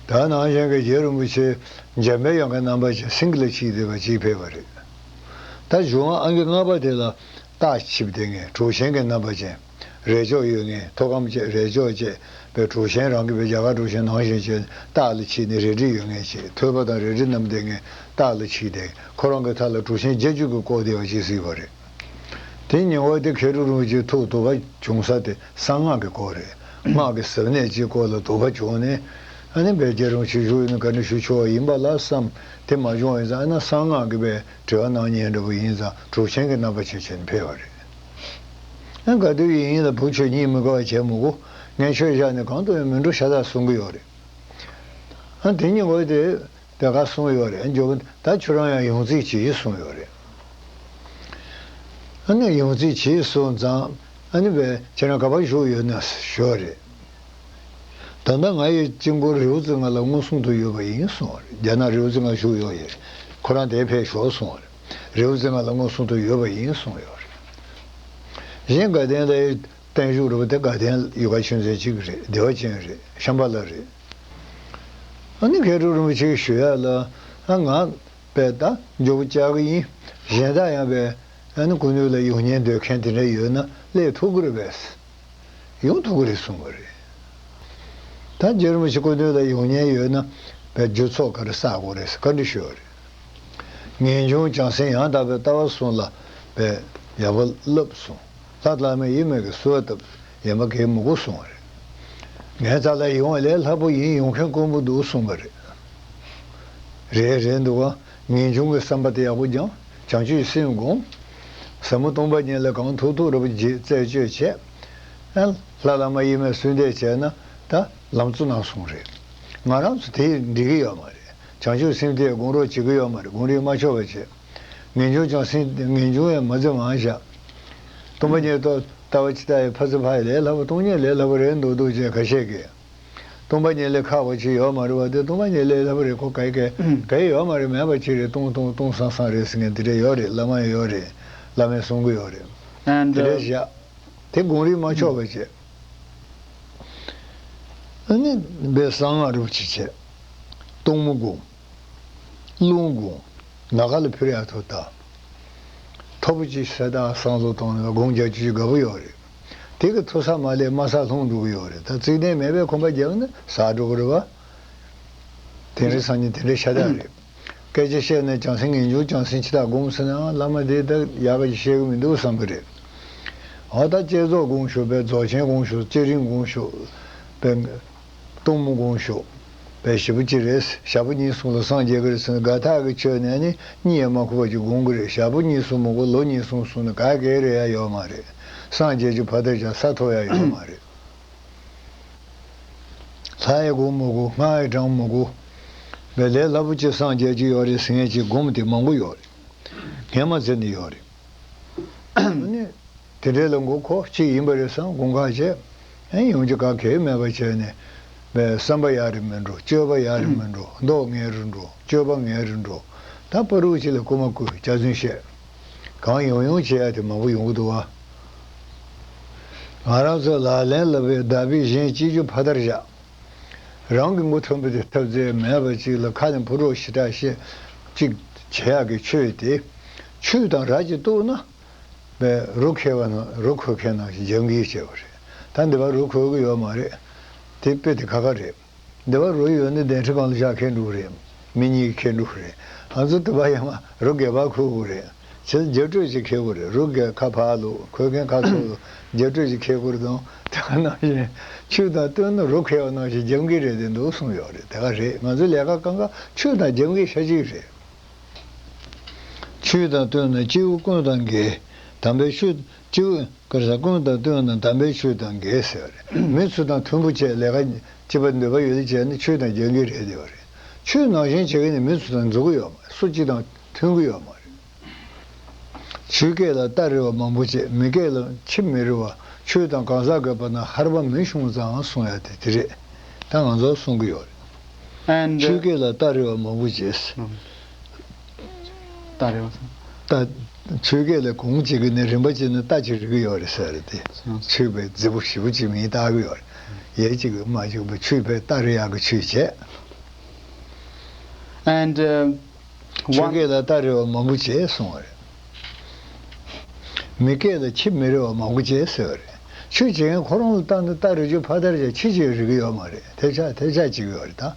དེ་ག་ནང་བཞིན་གྱི་རྗེ་རིན་པོ་ཆེ་འཇམ་པའི་དབྱངས་ཀྱི་རྣམ་པ་ཅན་སེང་གེ་ལ་ཆིབས་བསྡད་པ་ཅིག་ཕེབས་པ་རེད། ད་གཞུང་ཨང་ཀི་ལྔ་པ་དེ་ལ་སྟག་ཆིབས་བསྡད་མཁན་གྲུ་ཆེན་གྱི་རྣམ་པ་ཅན། རས་ལྕོག་ཡོད་མཁན། ཐོད་སྐམ་བཅས་རས་ལྕོག་བཅས་པའི་གྲུ་ཆེན་རང་གི་པའི་རྒྱ་གར་གྲུ་ཆེན་ནང་བཞིན་བྱས་སྟག་ལ་ཆིབས་ནས་རལ་གྲི་ཡོད་མཁན་བྱས། ཐོད་པ་དང་རལ་གྲི་བསྣམས་བསྡད་མཁན་སྟག་ལ་ཆིབས་བསྡད། ཁོ་རང་གི་མཐའ་ལ་གྲུ་ཆེན་བརྒྱད་ཅུ་གིས་བསྐོར་བསྡད་པ་ཅིག་གཟིགས་པ་རེད། དེ་ཉིན་འོ་དེ་མཁས་གྲུབ་རིན་པོ་ཆེའི་ཐུགས་དོགས་པ་བྱུང་ས་དེ་གསང་སྔགས་ཀྱི་སྐོར་རེད། སྔགས་ཀྱི་ཟབ་གནད་ཅིག་སྐོར་ལ་དོགས་པ་བྱུང་ནས། ཨ་ནི་བས་རྗེ་རིན་པོ་ཆེ་བཞུགས་ཡོད་ན་བཀའ་འདྲི་ཞུ་ཆོག་པ་ཡིན་པ་ལ་བསམ། དེ་མ་བྱུང་བ་ཡིན་ཙང་ཨ་ན་གསང་སྔགས་ཀྱི་བས་དྲི་བ་གནང་མཁན་འདྲ་པོ་ཡིན་ཙང་གྲུ་ཆེན་གྱི་རྣམ་པ་ཅན་བྱས་ནས་ཕེབས་པ་རེད། ཨ་ག་དུས་ཡིན་ཡིན་ལ་བུ་ཁྱོད་གཉིད་མི་དགའ་བ་བྱེད་མི་དགོས། ངས་ཁྱོད་བཞག་ནས་གང་དུ་ཡང་མི་འགྲོ་ཤ་སྟག་གསུང་གི་ཡོད་རེད། ཨ་དེ་ཉིན་འོ་དེ་དེ་ག་གསུངས་ཡོད་རེད། འཇོག་ད་ཁྱོད་རང་ཡང་ཡོང་རྩིས་གྱིས་གསུངས་ཡོད་རེད། ཨ་ནི་ཡོང་རྩིས་གྱིས་གསུངས་ཙང་ཨ་ནི་བས་ཁྱེད་རང་ག་པར་བཞུགས་ཡོད་ན་ཞུ་བ་རེད། ད་ལྟ་ང་ཡི་དཀྱིལ་འཁོར་རི་བོ་རྩེ་ལྔ་ལ་མངོན་སུམ་དུ་ཡོད་པ་ཡིན་གསུངས་པ་རེད། རྒྱ་ནག་རི་བོ་རྩེ་ལྔ་བཞུགས་ཡོད་ཡོད། ཁོ་རང་དེར་ཕེབས་ཤོག་གསུངས་པ་རེད། རི་བོ་རྩེ་ལྔ་ལ་མངོན་སུམ་དུ་ཡོད་པ་ཡིན་གསུངས་ཡོད་རེད། གཞན་དགའ་ལྡན་ལ་བརྟན་བཞུགས་རེད་པ། དེ་དགའ་ལྡན་ཡོ་ག་ཆོས་མཛད་ཅིག་རེད། བདེ་བ་ཅན་རེད། ཤམ་བྷ་ལ་རེད། ཨ་ནི་མཁས་གྲུབ་རིན་པོ་ཆེ་ཞུ་ཡ་ལ་ཨ་ང་པས་ད་མགྱོགས་པོ་བཅར་གི་ཡིན། གཞན་དག་ཡང་པས་ཨ་ནི་སྐུ་མདུན་ལ་ཡོང་སྙིང་འདོད་མཁན་དེ་འདྲ་ཡོད་ན་སླེབས་ཐུབ་ཀྱི་རེད་པས། ཡོང་ཐུབ་ཀྱི་རེད་གསུངས་པ་རེད། ད་རྗེ་རིན་པོ་ཆེ་སྐུ་མདུན་ལ་ཡོང་མཁན་ཡོད་ན་པའི་རྒྱུ་ཚོགས་ག་རེ་བསགས་དགོས་རེད་བཀའ་འདྲི་ཞུས་པ་རེད། ངེས་འབྱུང་བྱང་སེམས་ཡང་དག་པའི་ལྟ་བ་གསུམ་ལ་པའི་ཡག་པོ་བསླབ་གསུངས། ལྷ་བླ་མ་ཡིན་མིན་གྱི་གསོལ་བ་བཏབ། ཡན་པ་གས་མི་དགོས་གསུངས་པ་རེད། ངའི་རྩ་ལ་ཡོང་བ་ལས་སླ་པོ་ཡིན། ཡོང་མཁན་དཀོན་པོ་འདུག་གསུངས་པ་རེད། རེད་རེད་འདུག་ག་ངེས་འབྱུང་གི་བསམ་པ་དེ་ཡག་པོ་སྦྱངས། བྱང་ཆུབ་སེམས་བསྒོམ། ཟབ་མོ་སྟོང་པ་ཉིད་ལ་གང་ཐུབ་ཐུབ་རབ་རྩད་གཅོད་བྱས། ཨ་ལྷ་བླ་མ་ཡིན་མིན་གསོལ་འདེབས་བྱས་ན་ད་ལམ་གཙོ་ནང་སོང་རེད། ང་རང་ཚོ་དེ་འགྲིག་གི་ཡོད་མ་རེད། བྱང་ཆུབ་སེམས་དེ་སྒོམ་རོགས་བྱེད་ཀྱི་ཡོད་མ་རེད། སྒོམ་རིགས་མ་ཆོག་པ་བྱས། ངེས་འབྱུང་ཀྱང་སེམས་ངེས་འབྱུང་ཡང་མ་འཛིན་མ་བཞག་སྟོང་པ་ཉིད་ལྟ་ལྟ་བ་ཇི་ལྟ་ཡི་ཕ་ཚུ་ཕ་ཡི་ལས་སླ་པོ་སྟོང་ཉིད་ལས་སླ་པོ་རེད་འདུག་འདུག་ཅེས་ཁ་ཤས་ཀྱིས། སྟོང་པ་ཉིད་ལས་ཁག་པོ་ཅིག་ཡོད་མ་རེད་པ། དེ་སྟོང་པ་ཉིད་ལས་སླ་པོ་རེད། ཁོ་ག་ག་ག་ཡོད་མ་རེད། མེད་པ་ཅིག་རེད། སྟོང་སྟོང་སྟོང་སང་སང་རེད་ཟེར་མཁན་དེ་འདྲ་ཡོད་རེད། བླ་མ་ཡང་ཡོད་རེད། བླ་མས་གསུང་གི་ཡོད་རེད། And དེ་འདྲ་བཞག་དེ་སྒོམ་རིགས་མ་ཆོག་པ་བྱས། ཨ་ནི་བའི་གསང་སྔགས་རུ་ཅིག་བྱས། གཏོར་མ་སྒོམ། རླུང་སྒོམ། ནམ་མཁའ་ལ་ཕུལ་ཡག་ཐོག་ད། མཐོ་པོ་ཅིག་ས་དག་བསམ་བློ་བཏང་ནས་སྒོམ་རྒྱག་རྒྱུ་ཅིག་དགའ་པོ་ཡོད་རེད། དེ་གི་མཐོ་ས་མ་སླེབས་དམའ་ས་ལྷུང་འགྲོ་གི་ཡོད་རེད། ད་བརྩེགས་ལྡན་མེད་པའི་ཁང་པ་རྒྱབ་ན་ཟག་འགྲོ་གི་རེད་བ། དེ་འདྲའི་སང་ཉིན་དེ་འདྲའི་ཤ་སྟག་རེད། སྐད་ཆ་བཤད་ནས་བྱང་སེམས་ངེས་འབྱུང་བྱང་སེམས་ཅི་ལྟར་སྒོམ་ཟེར་ན་བླ་མ་དེ་ད་ཡག་གི་བཤད་གི་མི་འདུག་བསམ་གི་རེད། འོ་ད་བསྐྱེད་རྫོགས་སྒོམ་ཤོག་པས་རྫོགས་ཆེན་སྒོམ་ཤོག་བསྐྱེད་རིམ་སྒོམ་ཤོག་པས་གཏོར་མ་སྒོམ་ཤོག་པས་ཞེ་པོ་ཅིག་རེད། ཞག་པོ་གཉིས་གསུམ་ལ་སངས་རྒྱས་གི་རེད་ཟེར་ན་དགའ་ཐག་གི་ཆོད་ནས་ནི་གཉིད་ཡང་མ་ཁུག་པ་ཅིག་སྒོམ་གི་རེད། ཞག་པོ་གཉིས་གསུམ་མ་དགོས་ལོ་གཉིས་གསུམ་སོང་ན་ག་གེ་རེད་ཡ་ཡོད་མ་རེད། སངས་རྒྱས་ཀྱི་ཕ་དར་ཀྱང་ས་ཐོབ་ཡ་ཡོད་མ་རེད། ལྷ་ཡི་སྒོམ་མི་དགོས། སྔགས་ཡི་བགྲང་མི་དགོས། བས་ལས་སླ་པོ་ཅིག་སངས་རྒྱས་ཀྱི་ཡོད་རེད་ཟེར་མཁན་ཅིག་སྒོམ་དེ་མང་པོ་ཡོད་རེད། ངས་མ་ཟེར་ནས་ཡོད་རེད། ཨ་ནི་དེ་འདྲའི་ལ་མགོ་འཁོར་གཅིག་ཡིན་པ་རེད་བསམ་དགོངས་ཁ་བྱས། ཨེ་ཡོང་རྒྱུ་ག་གེ་མེད་པ་བྱས་ནས། བསམ་པ་ཡག་རེ་མི་འགྲོ། སྤྱོད་པ་ཡག་རེ་མི་འགྲོ། མདོག་ངན་རུ་འགྲོ། སྤྱོད་པ་ངན་རུ་འགྲོ། ད་ཕ་རུ་ཅིག་ལ་རྐུ་མ་རྐུ་སྐྱག་རྫུན་བཤད། གང་ཡོང་ཡོང་བྱེད་ཡ་དེ་མང་པོ་ཡོང་གི་འདུག་བ། ང་རང་ཚོ་ལག་ལེན་ལ་བའི་བདག་པས་གཞན་གཅེས་རྒྱུ་ཕ་མཐར་བཞག་རང་གི་མགོ་ཐོན་པ་དེ་འཐབ་རྩོད་མེད་པ་ཅིག་ལ་ཁ་ནས་ཕོ་རོག་ཞེ་དྲག་བཤད། གཅིག་བྱེད་ཡག་གི་ཆོས་དེ། ཆོས་དང་ར་གཅིག་གཏུགས་ན། པའི་རུ་ཁ་བ་ན་རུ་ཁོལ་མཁན་ནང་བཞིན་རྒྱབ་འགལ་བྱས་པ་རེད། ད་འདི་བར་རུ་ཁོལ་གི་ཡོད་མ་རེད། དེ་དཔེ་དེ་ཁ་ཁ་རེད། འདི་བར་རུ་ཡོད་ནི་གདན་ཁྲི་སྒང་ལ་བཞག་མཁན་འགྲོ་གི་རེད། མི་གཉིས་ཀྱི་ཁེ་འགྲོ་གི་རེད། ང་ཚོ་དེ་བར་ཡང་མ་རུ་སྒལ་པ་ཁོལ་དགོས་རེད། བྱས་ཙང་རྒྱབ་སྤྲོད་ཅིག་ཁེལ་དགོས་རེད། རུ་སྒལ་ཁ་ཕར་ལོག་ཁོལ་མཁན་ཁ་ཚུར་ལོག་རྒྱབ་སྤྲོད་ཅིག་ཁེལ་དགོས་རེད། དང་དེ་ག་ནང་བཞིན་ཆོས་དང་བསྟུན་ན་རུ་ཁེལ་བ་ནང་བཞིན་རྒྱབ་འགལ་རེད་དེ་འདུག་གསུངས་ཡོད་རེད། དེ་ག་རེད། ང་ཚོའི་ལས་ཀ་གང་ག་ཆོས་དང་རྒྱབ་འགལ་ཤ་གཅིག་རེད། ཆོས་དང་བསྟུན་ན་སྐྱེས་བུ་ཀུན་དང་འགལ། དམ་པའི་ཆོས་སྐྱེས་བུ་ག་རེ་ཟ། ཀུན་དང་བསྟུན་ན་དམ་པའི་ཆོས་དང་འགལ་ཟེར་བ་རེད། མི་ཚུལ་དང་མཐུན་པོ་བྱས་ལས་ཀ་བྱེད་པར་འདོད་པ་ཡོད་དེ་བྱས་ན་ཆོས་དང་རྒྱབ་འགལ་རེད་བསྡད་པ་རེད། ཆོས་ནང་བཞིན་བྱེད་མཁན་ནི་མི་ཚུལ་དང་འཛུགས་ཀྱི་ཡོད་མ་རེད། སུ་གཅིག་དང་མཐུན་གྱི་ཡོད་མ་རེད། ཆོས་སྐད་ལ་སྟ་རེ་བ་མང་པོ་བྱས། མི་སྐད་ལ་ཆི་མི་རེ་བ། ཆོས་དང་གང་ཟག་གི་བར་ན་ཧར་པ་མི་ཤོང་ཙང་གསུང་ཡ་དེ་དེ་རེད། ད་ང་ཚོ་གསུང་གི་ཡོད་རེད། And, ཆོས uh, སྐད་ལ་སྟ་རེ་བ་མང་པོ་བྱས། ཨང་། སྟ་རེ་བ་སོང་། ད་ཆོས་སྐད་ལ་གོང་གཅིག་གི་ནི་རིམ་པ་གཅིག་ནི་སྟ་གཅིག་རིག་གི་ཡོད་རེད་ཟེར་རེད་དེ། སོང་སོང་། ཆོས་པའི་རྫི་བོ་ཞེ་པོ་གཅིག་མིང་བཏགས་གི་ཡོད་རེད། ཡས་གཅིག་གི་མ་གཅིག་པ་ཆོས་པའི་སྟ་རེ་ཡག་གི་ཆོས་བྱས། And, uh, ཆོས་སྐད་ལ་སྟ་རེ་བ་མང་པོ་བྱས་གསུང་བ་རེད། མི་སྐད་ལ་ཆི་མི་རེ་བ་མང་པོ་བྱས་ཟེར་བ་རེད། ཆོས་བྱེད་མཁན་ཁོ་རང་ལ་ལྟ་ན་སྟ་རེ་རྒྱུ་ཕ་མཐར་བཞག་ཆི་ཅིག་རིག་གི་ཡོད་མ་རེད། ཐལ་ཆ་ཐལ་ཆ་གཅིག་ཡོད་རེད་ད།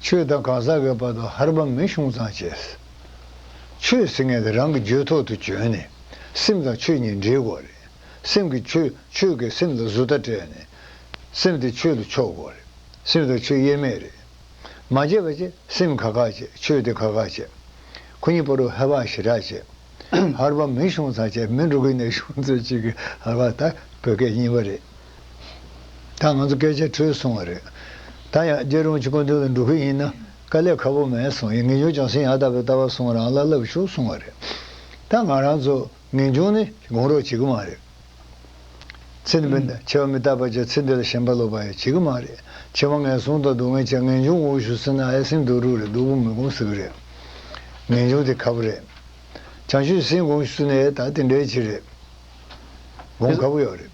ཆོས་དང་གང་ཟག་གི་བར་དུ་ཧར་པ་མི་ཤོང་ཙང་བྱས། ཆོས་ཟེར་མཁན་དེ་རང་གི་རྒྱུད་ཐོག་ཏུ་བྱོན་ནས་སེམས་དང་ཆོས་གཉིས་འདྲེས་དགོས་རེད། སེམས་ཀྱིས་ཆོས། ཆོས་ཀྱིས་སེམས་ལ་བཟོ་ལྟ་སྤྲད་ནས། སེམས་དེ་ཆོས་ལ་ཕྱོགས་དགོས་རེད། སེམས་དང་ཆོས་དབྱེར་མེད་རེད། མ་བྱས་པ་བྱས་སེམས་ཁ་ཁ་བྱས། ཆོས་དེ་ཁ་ཁ་བྱས། ཁོ་གཉིས་བར་དུ་ཧར་པ་ཞེ་དྲག་བྱས། ཧར་པ་མི་ཤོང་ཙང་བྱས། མི་འགྲོ་གི་ནས་ཤོང་ཚོད་ཅིག་གི་ཧར་པ་ད་བོད་སྐད་རྙིང་པ་རེད། ད་ང་ཚོ་སྐད་ཆ་འཕྲོས་སོང་བ་རེད། ད་ཡང་རྒྱལ་རོང་ཆུ་ཀུན་ཏུ་ལ་འགྲོ་གི་ཡིན་ན་དཀའ་ལས་ཁག་པོ་མེད་སོང་། ཡིན་ངེས་འབྱུང་བྱང་སེམས་ཡང་དག་པའི་ལྟ་བ་སོང་རང་ལ་ལབ་ཤོག་གསུང་བ་རེད། ད་ང་རང་ཚོ་ངེས་འབྱུང་ནི་དགོངས་རོགས་བྱེད་གི་མ་རེད། ཚེ་འདི་མི་འཆི་བ་མི་རྟག་པ་ཅིག་ཚེ་འདི་ལ་ཞེན་པ་ལོག་པ་ཡང་བྱེད་གི་མ་རེད། འཆི་བ་ངན་སོང་དང་སྡུག་བསྔལ་ཆེ། ངེས་འབྱུང་དགོངས་ཞུ་ཟེར་ན་ཨེ་སེམས་སྡུག་རུས་རེད། སྡུག་པོ་མི་དགོངས་ཟེར་གི་རེད། ངེས་འབྱུང་དེ་ཁག་པོ་རེད། བྱང་ཆུབ་སེམས་དགོངས་ཞུ་ཟེར་ན་ཨེ་ད་དེ་འདྲའི་ཅིག་རེད། དགོངས་ཁག་པོ་ཡོད་རེད།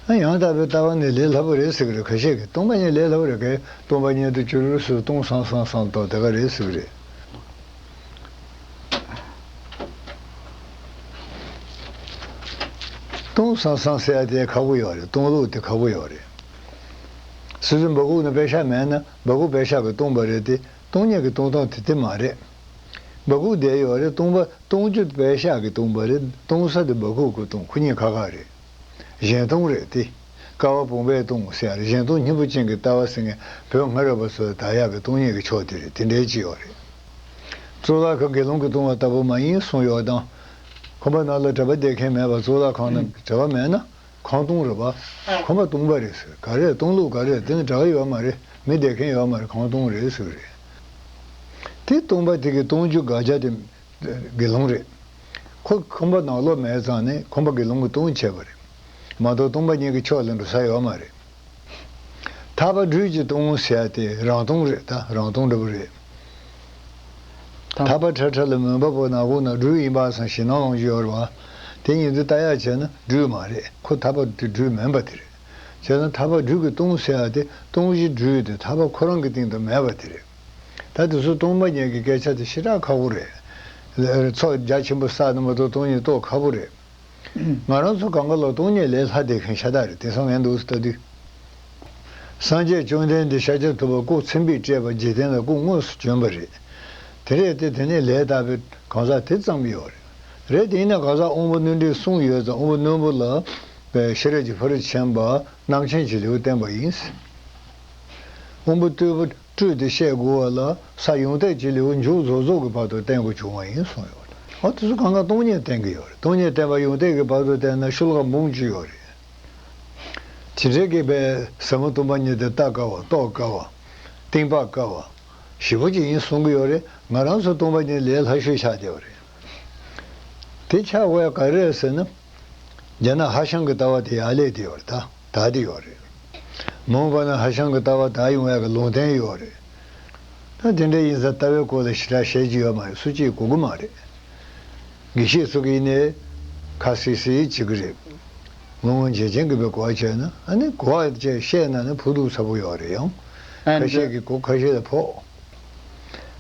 ཨ་ཡང་དག་པའི་ལྟ་བ་ནི་ལས་སླ་པོ་རེད་ཟེར་གི་རེད། ཁ་ཤས་ཀྱིས་སྟོང་པ་ཉིད་ལས་སླ་པོ་རེད་གས། སྟོང་པ་ཉིད་དུ་གྱུར་སོ། སྟོང་སང་སང་སང་སྟོང་དེ་ག་རེད་ཟེར་གི་རེད། སྟོང་སང་སང་ཟེར་ཡ་དེ་ཁག་པོ་ཡོད་རེད། སྟོང་ལུགས་དེ་ཁག་པོ་ཡོད་རེད། སོ་སོའི་སྦ་ཁུག་ན་པད་ཤག་མེད་ན་སྦ་ཁུག་པད་ཤག་གིས་སྟོང་པ་རེད་དེ། སྟོང་ཉིད་ཀྱིས་སྟོང་སྟངས་དེ་དེ་མ་རེད། སྦ་ཁུག་བསྡད་ཡོད་རེད། སྟོང་པ་སྟོང་རྒྱུ་པད་ཤག་གིས་སྟོང་པ་རེད། སྟོང་ས་དེ་སྦ་ཁུག་གིས་སྟོང་། ཁོ་གཉིས་ཁག་ཁག་རེད། གཞན་སྟོང་རེད་དེ། ཀ་བ་བུམ་པས་སྟོང་ཟེར་ཡ་རེད། གཞན་སྟོང་སྙིང་པོ་ཅན་གྱི་ལྟ་བ་ཟེར་མཁན་བོད་སྔ་རབས་པ་ཚོས་དར་ཡག་གི་སྟོང་ཉིད་ཀྱི་ཕྱོགས་དེ་རེད། དེ་འདྲའི་ཅིག་ཡོད་རེད། གཙུག་ལག་ཁང་དགེ་སློང་གིས་སྟོང་བ་ལྟ་བུ་མ་ཡིན་གསུངས་ཡོད་དང་། ཁང་པ་ནང་ལ་གྲྭ་པ་བསྡད་མཁན་མེད་པ། གཙུག་ལག་ཁང་ནང་གྲྭ་པ་མེད་ན་ཁང་སྟོང་རེད་པ། ཁང་པ་སྟོང་པ་རེད་ཟེར། ག་རེ་སྟོང་ལུགས་ག་རེ། དེ་ནི་གྲྭ་པ་ཡོད་མ་རེད། མི་བསྡད་མཁན་ཡོད་མ་རེད། ཁང་སྟོང་རེད་ཟེར་གི་རེད། དེ་སྟོང་པ་དེ་གི་སྟོང་རྒྱུ་དགག་བྱ་དེ་དགེ་སློང་རེད། ཁོ་ཁང་པ་ནང་ལོགས་མེད་ཙང་ནས་ཁང་པ་དགེ་སློང་གིས་སྟོང་བྱས་པ་རེད། མ་གཏོགས་སྟོང་པ་ཉིད་ཀྱི་ཕྱོགས་ལ་འགྲོ་ས་ཡོད་མ་རེད། ཐར་པ་སྦྲུལ་གྱིས་སྟོང་ཟེར་ཡ་དེ་རང་སྟོང་རེད། ད་རང་སྟོང་འདྲ་པོ་རེད། ཐར་པ་ཁྲ་ཁྲ་ལ་མོན་པ་པོ་ནག་པོ་ན་སྦྲུལ་ཡིན་པ་སང་ཞེད་སྣང་ཡོང་གི་ཡོད་རེད་པ། དེ་ཉིད་དུ་ལྟ་ཡག་བྱས་ན་སྦྲུལ་མ་རེད། ཁོ་ཐར་པ་དེ་སྦྲུལ་མིན་པ་དེ་རེད། བྱས་ན་ཐར་པ་སྦྲུལ་གྱིས་སྟོང་ཟེར་ཡ་དེ་སྟོང་གཞི་སྦྲུལ་དེ་ཐར་པ་ཁོ་རང་གི་སྟེང་དུ་མེད་པ་དེ་རེད། ད་དེ་ཚོ་སྟོང་པ་ཉིད་ཀྱི་སྐད་ཆ་དེ་ཞེ་དྲག་ཁག་པོ་རེད། ཚོགས་རྒྱ་ཆེན་པོ་བསགས་ན་མ་གཏོགས་སྟོང་ཉིད་རྟོགས་ཁག་པོ་རེད། ང་རང་ཚོ་གང་ག་ལ་སྟོང་ཉིད་ལས་ལྷག་བསྡད་མཁན་ཤ་སྟག་རེད། དེང་སང་ངས་འདུག་སེ་ལྟ་དུས། སངས་རྒྱས་བཅོམ་ལྡན་འདས་ཤཱཀྱ་ཐུབ་པ་སྐུ་ཚེ་འཕོས་སྤྲད་པ་འཇིག་རྟེན་ལ་སྐུ་དངོས་སུ་བྱོན་པ་རེད། དེ་རེད་དེ། དེ་ནས་ལས་དག་པའི་གང་ཟག་དེ་ཙམ་ཡོད་རེད། རེད། དེ་ཡིན་ན་གང་ཟག་དབང་པོ་རྣོན་པོས་གསུངས་ཡོད་ཙང་དབང་པོ་རྣོན་པོ་ལ་པའི་ཤེས་རབ་ཀྱི་ཕ་རོལ་ཏུ་ཕྱིན་པ་རྣམ་མཁྱེན་གྱི་ལེའུ་བསྟན་པ་ཡིན། དབང་པོ་རྟུལ་པོ་སྤྲུལ་ཏེ་བཤད་དགོས་པ་ལ་ས་ཡོངས་གཏད་ཀྱི་ལེའུ་མཇུག་རྫོགས་རྫོགས་ཀྱི་བར་དུ་བསྟན་དགོས་བྱུང་བ་ཡིན་གསུངས་ཡོད། འོ་དེ་ཚོ་གང་ག་སྟོང་ཉིད་བསྟན་གྱི་ཡོད་རེད། སྟོང་ཉིད་བསྟན་པ་ཡོངས་གཏད་ཀྱི་བར་དུ་བསྟན་ན་ཤོ་ལོ་ཀ་འབུམ་གཅིག་ཡོད་རེད། དེ་འདྲའི་གི་པའི་ཟབ་མོ་སྟོང་པ་ཉིད་དེ་ལྟ་དཀའ་བ། རྟོགས་དཀའ་བ། གཏིང་དཔག་དཀའ་བ་ཞེ་པོ་ཅིག་ཡིན་གསུང་གི་ཡོད་རེད། ང་རང་ཚོ་སྟོང་པ་ཉིད་ལས་སླ་ཤོས་ཆགས་བསྡད་པ་རེད། དེ་ཆགས་དགོས་ཡ་ག་རེ་རེད་ཟེར་ན། རྒྱ་ནག་ཧྭ་ཤང་གི་ལྟ་བ་དེ་ཡར་སླེབས་བསྡད་ཡོད་རེད། ད་དར་བསྡད་ཡོད་རེད། མོངས་པ་ནི་ཧ་ཅང་གི་ལྟ་བ་དག་ཡོང་ཡག་གི་ལུང་བསྟན་ཡོད་རེད། ད་དེ་འདྲ་ཡིན་ཙང་ལྟ་བའི་སྐོར་ལ་ཞེ་དྲག་བཤད་རྒྱུ་ཡོད་མ་རེད། སུ་གཅིག་གོ་གི་མ་རེད། དགེ་བཤེས་ཚོ་གིས་ནི་ཁ་སིག་སིག་བྱེད་ཀྱི་རེད། ངོ་ངོ་འཇལ་ཅན་གྱི་བའི་གོ་བ་བྱས་ན། ཨ་ནི་གོ་བ་བྱས་བཤད་ན་ནི་ཕོག་ཐུག་ཚ་པོ་ཡོད་རེད། ཡང་ཁ་ཤས་ཀྱིས་གོ་ཁ་ཤས་ལ་ཕོག་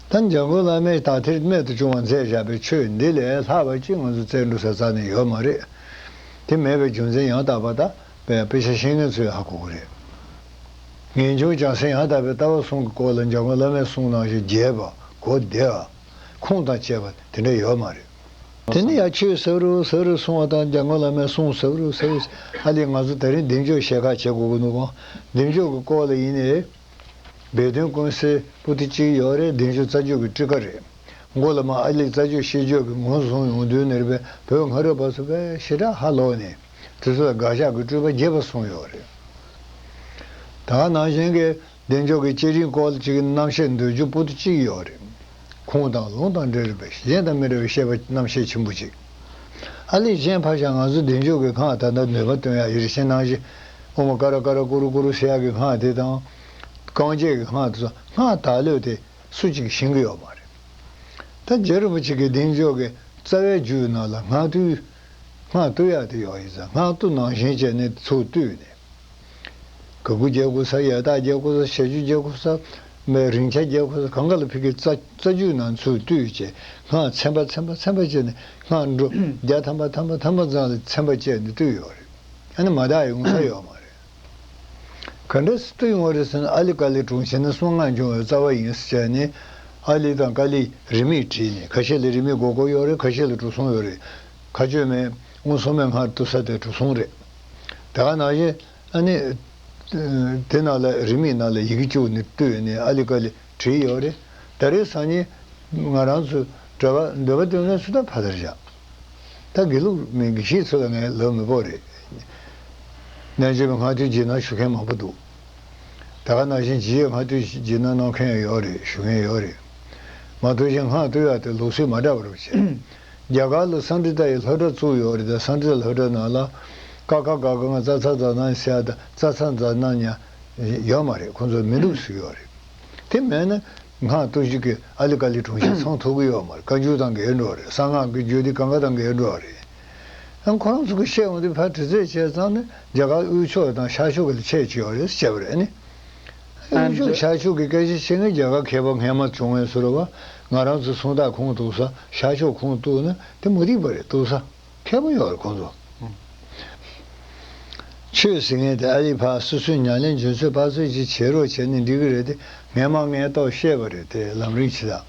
ད་འཇམ་མགོན་བླ་མས་དག་ཐེར་རྨད་དུ་བྱུང་བ་མཛད་བཞག་པའི་ཆོས་འདི་ལས་ལྷག་པ་ཅིག་ང་ཚོ་བཙལ་འགྲོ་ས་རྩ་ནས་ཡོད་མ་རེད། དེ་མེད་པའི་རྒྱུ་མཚན་ཡང་དག་པ་ད་དཔེ་དཔེ་ཆ་ཤེས་མཁན་ཚོས་ཧ་གོ་གི་རེད། ངེས་འབྱུང་བྱང་སེམས་ཡང་དག་པའི་ལྟ་བ་གསུམ་གྱི་སྐོར་ལ་འཇམ་མགོན་བླ་མས་གསུངས་ནང་བཞིན་རྒྱས་པ་གོ་བདེ་བ་ཁུངས་དང་བཅས་པ་དེ་འདྲ་ཡོད་མ་རེད། དེ་ནི་ཡང་ཆོས་ཟེར་རུ་ཟེར་རུ་གསུང་བ་དང་། འཇམ་མགོན་བླ་མས་གསུངས་ཟེར་རུ་ཟེར་རུ། ཨ་ལས་ང་ཚོ་དེ་རིང་བདེ་མཆོག་ཞལ་ཁ་བྱེད་དགོས་ཀྱི་འདུག་ག་བདེ་མཆོག་གི་སྐོར་ལ་ཡིན་ནའི་སྦས་དོན་ཀུན་གསལ་པོ་ཏི་གཅིག་ཡོད་རེད། བདེ་མཆོག་རྩ་རྒྱུད་ཀྱི་སྤྲུལ་སྐར་རེད། མགོ་ལ་མ་ཨ་ལས་རྩ་རྒྱུད་ཤེས་རྒྱུད་ཀྱི་ངོས་བཟུང་ཡོང་དུས་ནས་རེད་པས། བོད་སྔ་རབས་པ་ཚོ་དཔེ་ཞེ་དྲག་ཧ་ལོག་ནས་དེ་ཚོ་ལ་དགག་བཞག་གི་སྤྲུལ་པ་རྒྱས་པ་གསུངས་ཡོད་རེད། ད་ག་ནང་བཞིན་གྱི་བདེ་མཆོག་གི་སྐྱེ་རིམ་སྐོར་ཅིག་གི་རྣམ་བཤད་འདོད་རྒྱུ་པོ་ཏི་གཅིག་ཡོད་རེད། ཁུངས་དང་ལུང་དང་འབྲེལ་བའི་གཞན་དང་མི་འདྲ་བའི་བཤད་པ་རྣམ་བཤད་ཆེན་པོ་ཅིག་ཨ་ལས་གཞན་ཕར་བཞག་ང་ཚོ་བདེ་མཆོག་གི་སྔགས་ད་ལྟ་ནུས་པ་བཏོན་ཡག་ཡེ་ཤེས་སྣང་བཞི་ཨོཾ་ཀ་ར་ཀ་ར་ཀུ་རུ་ཀུ་རུ་ཟེར་ཡག་གི་སྔགས་དེ་དང་། རྐང་རྗེས་ཀྱི་སྔགས་དེ་ཚོ་སྔགས་དག་ལོས་དེ་སུ་གཅིག་ཤེས་ཀྱི་ཡོད་མ་རེད། ད་རྗེ་རིན་པོ་ཆེ་གིས་བདེ་མཆོག་གི་རྩ་བའི་རྒྱུད་ནང་ལ་སྔགས་བཏུས། སྔགས་བཏུ་ཡག་དེ་ཡོད་ཡིན་ཙང་སྔགས་བཏུ་ནང་བཞིན་བྱས་ནས་ཚུར་བཏུས་ནས། ག་གུ་རྒྱག་དགོས་ས། ཡ་བཏགས་རྒྱག་དགོས་ས། བྱ་རྒྱུད་རྒྱག་དགོས་ས། མའི་རིང་ཆ་རྒྱག་དགོས་ས། གང་ག་ལ་ཕ་གིའི་རྩ་རྩ་རྒྱུད་ནང་ཚུར་བཏུས་བྱས། སྔགས་ཚན་པ་ཚན་པ་ཚན་པ་བྱས་ནས་སྔགས་འགྲོ་བརྒྱ་ཐམ་པ་ཐམ་པ་ཐམ་པ་ཙམ་ལ་ཚན་པ་བཅད་ནས་བཏུས་ཡོད་རེད། ཨ་ནི་མ་དག་ཡོང་ས་ཡོད་མ་རེད། ག་འདྲ་སེ་བཏུ་ཡོང་བ་རེད་ཟེར་ན། ཨ་ལི་ཀ་ལི་གྲོང་ཁྱེར་ན་གསང་སྔགས་འབྱུང་བའི་རྩ་བ་ཡིན་ཟེར་བྱས་ནས། ཨ་ལི་དང་ཀ་ལི་རིས་མེད་བྲིས་ནས། ཁ་ཤས་ལ་རིས་མེད་དགོས་མཁོ་ཡོད་རེད། ཁ་ཤས་ལ་འགྲོ་སོང་ཡོད་རེད། མཁའ་སྤྱོད་མའི་དབུ་སོ་མའི་སྔགས་བཏུ་ས་དེ་འགྲོ་སོང་རེད། དེ་ག་ནང་བཞིན་ཨ་ནི་དེ་ནང་ལ་རིས་མེད་ནང་ལ་ཡི་གེ་བཅུག་ནས་བཏུས་ནས་ཨ་ལི་ཀ་ལི་བྲིས་ཡོད་རེད། ད་རེས་སང་ཉིན་ང་རང་ཚོ་གྲྭ་པ་འདོད་པ་འདོད་མཁན་ཚོ་ད་ཕར་དར་བཞག་ད་དགེ་ལུགས་མི་དགེ་བཤེས་ཚོ་ལ་ངས་ལབ་མི་དགོས་རེད། རྣལ་འབྱོར་པའི་སྔགས་བཏུའི་རྗེས་གནང་ཞུ་མཁན་མང་པོ་འདུག་ད་ག་ནང་བཞིན་རྗེ་ཡི་སྔགས་བཏུའི་རྗེས་གནང་གནང་མཁན་ཡོད་རེད། ཞུ་མཁན་ཡོད་རེད། མ་གཏོགས་གཞན་སྔགས་བཏུ་ཡག་དེ་ལུགས་སྲོལ་མ་འདྲ་བ་རེད་བྱས། རྒྱ་གར་ལ་སཾ་སྐྲྀ་ཏ་ཡི་སློབ་གྲྭ་བཙུགས་ཡོད་རེད། ད་སཾ་སྐྲྀ་ཏ་སློབ་གྲྭ་ནང་ལ་ཀ་ཁ་ག་ག་ང་ཙ་ཚ་ཛ་ན་ཟེར་ཡག་དང་ཙ་ཚ་ཛ་ན་ཉ་ཡོད་མ་རེད། ཁོང་ཚོ་མི་འདུག་ཟེར་གྱི་ཡོད་རེད། དེ་མེད་ན། སྔགས་བཏུ་གཞི་གི་ཨ་ལི་ཀ་ལི་གྲོང་ཁྱེར་ཚང་ཐུབ་ཀྱི་ཡོད་མ་རེད། བཀའ་འགྱུར་དང་འགལ་འགྲོ་རེད། གསང་སྔགས་ཀྱི་རྒྱུད་སྡེ་གང་ག་དང་འགལ་འགྲོ་རེད། ཡང་ཁོ་རང་ཚོ་གི་བཤད་འོང་དུས་ཕར་དྲི་རྩད་བྱས་ཙང་ནི་རྒྱ་གར་དབུས་ཕྱོགས་དང་ཤར་ཕྱོགས་ཀྱི་ལ་ཁྱད་ཅིག་ཡོད་རེད་བྱས་པ་རེད་ནི། དབུས་ཕྱོགས་ཤར་ཕྱོགས་ཀྱི་སྐད་ཆ་བཤད་མཁན་རྒྱ་གར་མཁས་པ་སྔས་མ་བྱུང་བའི་ཟུར་བ་ང་རང་ཚོ་སུམ་རྟགས་ཁུངས་གཏུགས་ས། ཤར་ཕྱོགས་ཁུངས་གཏུགས་ན་དེ་མུ་སྟེགས་པ་རེད། གཏུགས་ས། མཁས་པོ་ཡོད་རེད་ཁོང་ཚོ། ཆོས་ཟེར་མཁན་དེ་ཨ་ལི་ཕ་སོ་སོའི་ཉམས་ལེན་རྒྱུན་ཚོད་པ་ཚོད་ཅིག་བྱེད་རོགས་བྱས་ནས་འགྲིག་གི་རེད་དེ། ངས་མ་ངས་ཏོག་བཤད་པ་རེད་དེ། ལམ་རིམ་ཇི་ལྟར་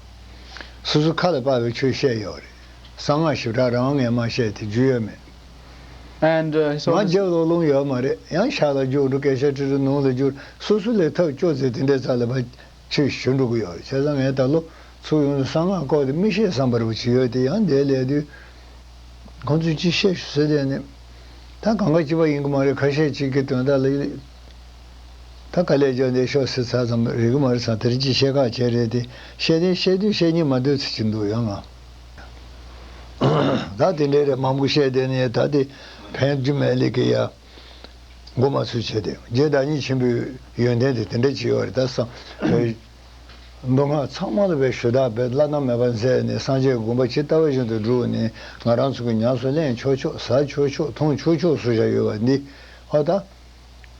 སོ་སོ་ཁ་ལ་དཔག་པའི་ཆོས་བཤད་ཡོད་རེད། གསང་སྔགས་ཞིབ་ཕྲ་རང་ངས་མ་བཤད་དེ་རྒྱུས་ཡོད་མེད། And uh, so ང་རྒྱབ་ལོག་ལོང་ཡོད་མ་རེད། ཡང་ཤར་ལ་རྒྱུག་འགྲོ། སྐད་ཆ་དྲི་རུ་ནང་ལ་རྒྱུག་སོ་སོ་ལས་ཐབས་སྐྱོ་ཚེ་དེ་འདྲའི་རྩ་ལ་ཕ། ཆོས་ཞུ་འགྲོ་གི་ཡོད་རེད། བྱས་ཙང་ངས་ད་ལོ་ཚུར་ཡོང་དུས་གསང་སྔགས་སྐོར་དེ་མི་ཤེས་བསམ་པ་རུ་ཅིག་ཡོད་དེ། ཡང་འདིར་སླེབས་དུས་ཁོང་ཚོས་ཅི་བཤད་ཞུ་ཟེར་དེ་ནི། ད་གང་ག་གཅིག་པ་ཡིན་གི་མ་རེད། ཁ་ཤས་ཅིག་གི་དོན་དག་ལ་ད་དཀའ་ལས་བརྒྱབ་འདི་ཤོག་ཟེར་ཚར་ཙམ་རེད་གི་མ་རེད་ཙང་། དེ་རིང་ཅིག་བཤད་ཁག་བྱས་རེད་དེ། བཤད་དེ་བཤད་དུས་བཤད་སྙིང་མ་འདོད་ཚེ་ཅིག་འདུག་ཡང་ང་ད་དེ་འདྲའི་རེད། མང་པོ་བཤད་དེ་ནི་ད་དེ་ཕན་རྒྱུ་མེད་ལེ་གི་ཡ། མགོ་མ་ཚོས་བྱས་ཏེ། རྗེ་བདག་ཉིད་ཆེན་པོའི་ཡོན་ཏན་དེ་དེ་འདྲ་ཅིག་ཡོད་རེད། ད་བསམ་པའི་མདོ་སྔགས་ཚང་མ་ལ་བའི་ཞུ་དག་པའི་བླ་ན་མེད་པ་མཛད་ནས། སངས་རྒྱས་དགོངས་པ་ཇི་ལྟ་བ་བཞིན་དུ་བསྒྲུབས་ནས། ང་རང་ཚོ་གི་ཉམས་སུ་ལེན་ཆོག་ཆོག་ཟ་ཆོག་ཆོག་འཐུང་ཆོག་ཆོག་བཟོ་བཞག་ཡོད་པ་འདི། ཨོ་ད་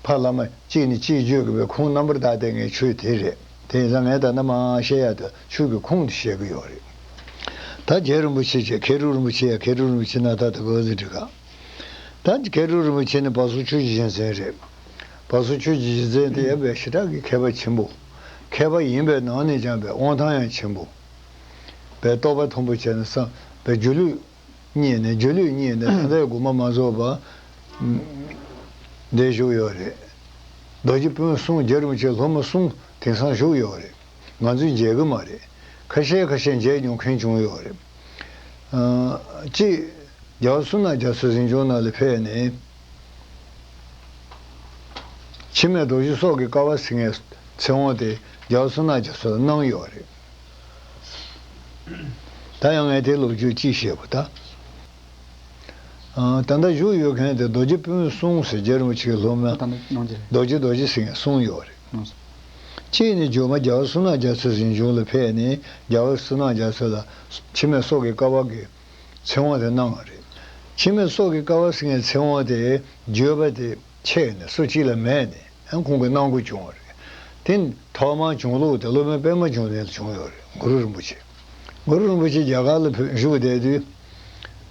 ཕ་བླ་མ་གཅིག་ནས་གཅིག་བརྗོད་དགོས་པའི་ཁུངས་རྣམ་པར་དག་ལྡན་གྱི་ཆོས་དེ་རེད། དེ་ཡིན་ཙང་ངས་ད་ནམ་ཡང་བཤད་ཡག་ད་ཆོས་ཀྱི་ཁུངས་དེ་བཤད་གི་ཡོད་རེད། ད་རྗེ་རིན་པོ་ཆེ་བྱས། མཁས་གྲུབ་རིན་པོ་ཆེ་ཡ། མཁས་གྲུབ་རིན་པོ་ཆེ་ན་ད་ད་ག་ཟེར་འགྲིག་ག་ད་མཁས་གྲུབ་རིན་པོ་ཆེ་ནི་བར་གསུམ་ཆོས་ཀྱི་རྒྱལ་མཚན་རེད། བར་གསུམ་ཆོས་ཀྱི་རྒྱལ་མཚན་དེ་ཡང་དཔེ་ཞེ་དྲག་གི་མཁས་པ་ཆེན་པོ། མཁས་པ་ཡིན་པའི་ནང་ནས་ཀྱང་དཔེ་དབང་ཐང་ཡང་ཆེན་པོ། དཔེ་རྟོགས་པ་མཐོན་པོ་བྱས་ནས་བསམ་པའི་སྒྱུ་ལུས་རྙེད་ནས། སྒྱུ་ལུས་རྙེད་ནས་ད་ལྟའི་དགོངས་པ་མ་རྫོགས་པ་འདིར་བཞུགས་ཡོད་རེད། རྡོ་རྗེ་སྤུན་གསུམ། རྗེ་རིན་པོ་ཆེ་སློབ་མ་གསུམ་དེང་སང་བཞུགས་ཡོད་རེད། ང་ཚོས་མཇལ་གི་མ་རེད། ཁ་ཤས་ཁ་ཤས་མཇལ་མྱོང་མཁན་བྱུང་ཡོད་རེད། ཨ། གཅིག་རྒྱལ་བ་སོང་ནག་རྒྱ་མཚོ་གཟིམ་ཆུང་ནང་ལ་ཕེབས་ནས། འཆི་མེད་རྡོ་རྗེ་སྲོག་གི་དཀའ་བ་ཟེར་མཁན་ཚེ་དབང་དེ་རྒྱལ་བ་སོང་ནག་རྒྱ་མཚོ་ལ་གནང་ཡོད་རེད། ད་ཡང་ངས་དེ་ལོ་རྒྱུས་གཅིག་བཤད་དགོས་ད། ཨ། ད་ལྟ་བཞུགས་ཡོད་མཁན་དེ་རྡོ་རྗེ་སྤུན་གསུམ་ཟེར། རྗེ་རིན་པོ་ཆེའི་སློབ་མ། ཨོ། ད་ལྟ་གནང་རྗེས་རེད། རྡོ་རྗེ་རྡོ་རྗེ་ཟེར་མཁན་གསུམ་ཡོད་རེད། གནང་སོང་། གཅིག་ནི་རྒྱུད་མ་རྒྱལ་བ་བསོད་ནམས་རྒྱ་མཚོ་ཟིང་ཆུང་ལ་ཕེབས་ནས། རྒྱལ་བ་བསོད་ནམས་རྒྱ་མཚོ་ལ་འཆི་མེད་སྲོག་གི་བསྐལ་པ་གི་ཚེ་དབང་དེ་གནང་བ་རེད། འཆི་མེད་སྲོག་གི་བསྐལ་པ་ཟེར་མཁན་ཚེ་དབང་དེ་བརྗོད་པ་དེ་ཆད་ནས་སུ་གཅིག་ལ་མེད་ནས། ཡང་ཁོང་གིས་གནང་དགོས་བྱུང་བ་རེད། དེ་ཐོག་མར་བྱུང་ལུགས་དེ་སློབ་དཔོན་པདྨ་འབྱུང་གནས་ལ་བྱུང་ཡོད་རེད། གུ་རུ་རིན་པོ་ཆེ། གུ་རུ་རིན་པོ་ཆེ་རྒྱ་གར་ལ་བཞུགས་བསྡད་དུས།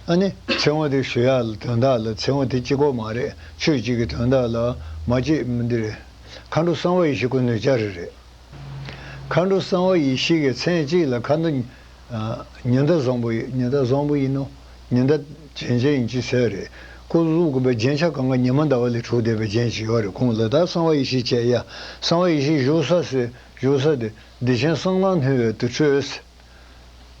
ཨ་ནི་ཚེ་དབང་དེ་ཞུ་ཡག་ལ་དོན་དག་ལ། ཚེ་དབང་དེ་གཅིག་པོ་མ་རེད། ཆོས་གཅིག་གི་དོན་དག་ལ་མ་གཅིག་མི་འདི་རེད། མཁའ་འགྲོ་གསང་བ་ཡེ་ཤེས་སྐུ་མདུན་བཅར་རེད། མཁའ་འགྲོ་གསང་བ་ཡེ་ཤེས་ཀྱི་མཚན་གཅིག་ལ་མཁའ་འགྲོ། ཨ། ཉི་ཟླ་བཟང་པོ་ཡིན། ཉི་ཟླ་བཟང་པོ་ཡིན་ནོ། ཉི་ཟླ་རྒྱན་ཆ་ཡིན་གཅིག་ཟེར་རེད། སྐུ་གཟུགས་ཀྱི་བའི་རྒྱན་ཆ་གང་ག་ཉི་མ་ཟླ་བ་ལས་གྲུབ་བསྡད་པའི་རྒྱན་ཅིག་ཡོད་རེད། ཁོང་ལ་ད་གསང་བ་ཡེ་ཤེས་བྱས་ཡ། གསང་བ་ཡེ་ཤེས་བཞུགས་ས་ཟེར། བཞུགས་ས་དེ་བདེ་ཆེན་གསང་ལ་བསྣུན་པའི་དུར་ཁྲོད།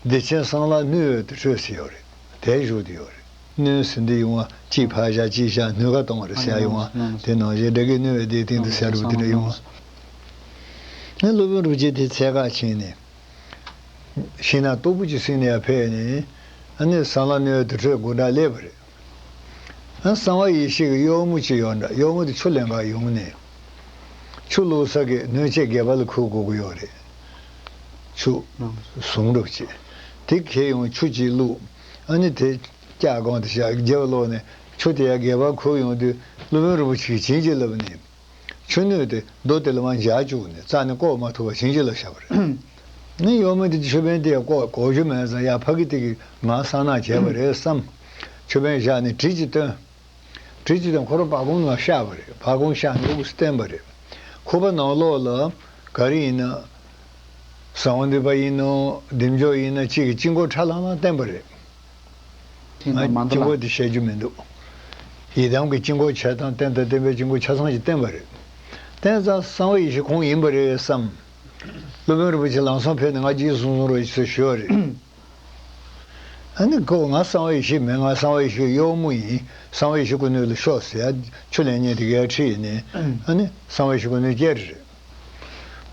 བདེ་ཆེན་གསང་ལ་བསྣུན་པའི་དུར་ཁྲོད་ཟེར་ཡོད་རེད། དེར་བཞུགས་བསྡད་ཡོད་རེད། བསྣུན་ཟེར་འདི་ཡོང་བ་གཅིག་ཕར་བཞག་གཅིག་བཞག་སྣུན་ཁ་གཏོང་བ་རེད་ཟེར་ཡ་ཡོང་བ། དེ་ནང་བཞིན་སྒྲ་སྐད་བསྣུན་པའི་དེའི་སྟེང་དུ་ཟེར་རུ་དེ་འདྲ་ཡོང་བ། ནི་སློབ་དཔོན་རིན་པོ་ཆེ་དེ་འཚོལ་ག་ཕྱིན་ནས། ཤིང་ནགས་སྟུག་པོ་ཅིག་བསྲིངས་ནས་ཡར་ཕེབས་ནས། ཨ་ནི་གསང་ལ་བསྣུན་པའི་དུར་ཁྲོད་སྒོ་འགྲམ་སླེབས་པ་རེད། ཨ། གསང་བ་ཡེ་ཤེས་ཀྱི་གཡོག་མོ་ཅིག་ཡོད་འདྲ། གཡོག་མོ་དེ་ཆུ་ལེན་ག་ཡོང་ནས། ཆུ་བླུགས་ས་གི་སྣོད་ཆས་སྒལ་པ་ལ་འཁུར་དགོས་ཀྱི་ཡོད་རེད། ཆུ་ཟུང་འདྲ་ཅིག་དེ་ཁྱེར་ཡོང་། ཆུ་ཅིག་བླུགས། ཨ་ནི་དེ་ལྕགས་སྒང་དུ་བཞག་སྒལ་པ་སློག་ནས། ཆུ་དེ་ཡར་སྒལ་པར་འཁུར་ཡོང་དུས། སློབ་དཔོན་རིན་པོ་ཆེས་བྱིན་གྱིས་བརླབས་ནས། ཆུ་སྣོད་དེ་རྡོ་དེ་ལ་མར་འཇགས་བཅུག་ནས། རྩ་ནས་བཀོག་མ་ཐུབ་པ་བྱིན་གྱིས་བརླབས་བཞག་པ་རེད། ནི་གཡོག་མོ་དེ་ཆུ་བེན་དེ་ཡར་བཀོག་གོ་རྒྱུ་མེད་ཙང་། ཡར་ཕ་གི་དེ་གིས་ང་གསང་སྔགས་བྱས་པ་རེད་བསམ། ཆུ་བེན་བཞག་ནས་གྲི་ཅིག་བཏོན། གྲི་ཅིག་བཏོན། ཁོ་རང་བ་གུང་ནང་བཤགས་པ་རེད། བ་གུང་བཤགས་ནས་དབུགས་སུ་བསྟན་པ་རེད། ཁུག་པ་ནང་ལོགས་ལ་ག་རེ་ཡིན་ན། ཟ་འོག་འདུས་པ་ཡིན་ནོ། བདེ་མཆོག་ཡིན་ན། གཅིག་གིས་དཀྱིལ་འཁོར་ཁྲ་ལམ་ལམ་བསྟན་པ་རེད། ཐེངས་ང་མ་འདི་དཀྱིལ་འཁོར་ལ་དེ་བཤད་རྒྱུ་མི་འདུག་ཡི་དམ་གྱི་དཀྱིལ་འཁོར་ཆ་ཚང་བསྟན་དང་། བསྟན་པའི་དཀྱིལ་འཁོར་ཆ་ཚང་ཞིག་བསྟན་པ་རེད། བསྟན་ཙང་གསང་བ་ཡེ་ཤེས་ཁོང་ཡིན་པ་རེད་བསམ། སློབ་དཔོན་རིན་པོ་ཆེ་ལམ་སང་ཕེབས་ནས་ང་རྗེས་སུ་གསུང་རོགས་ཞེས་ཞུས་པ་རེད། ཨ་ནི་ཁོ་ང་གསང་བ་ཡེ་ཤེས་མིན། ང་གསང་བ་ཡེ་ཤེས་གཡོག་མོ་ཡིན། གསང་བ་ཡེ་ཤེས་སྐུ་མདུན་ལ་ཤོག་ཟེར་ཡ། ཆུ་ལེན་མཁན་དེ་གའི་ཁྲིད་ཡིན་ནས། ཨ་ནི་གསང་བ་ཡེ་ཤེས་སྐུ་མདུན་བསྐྱལ་རེད།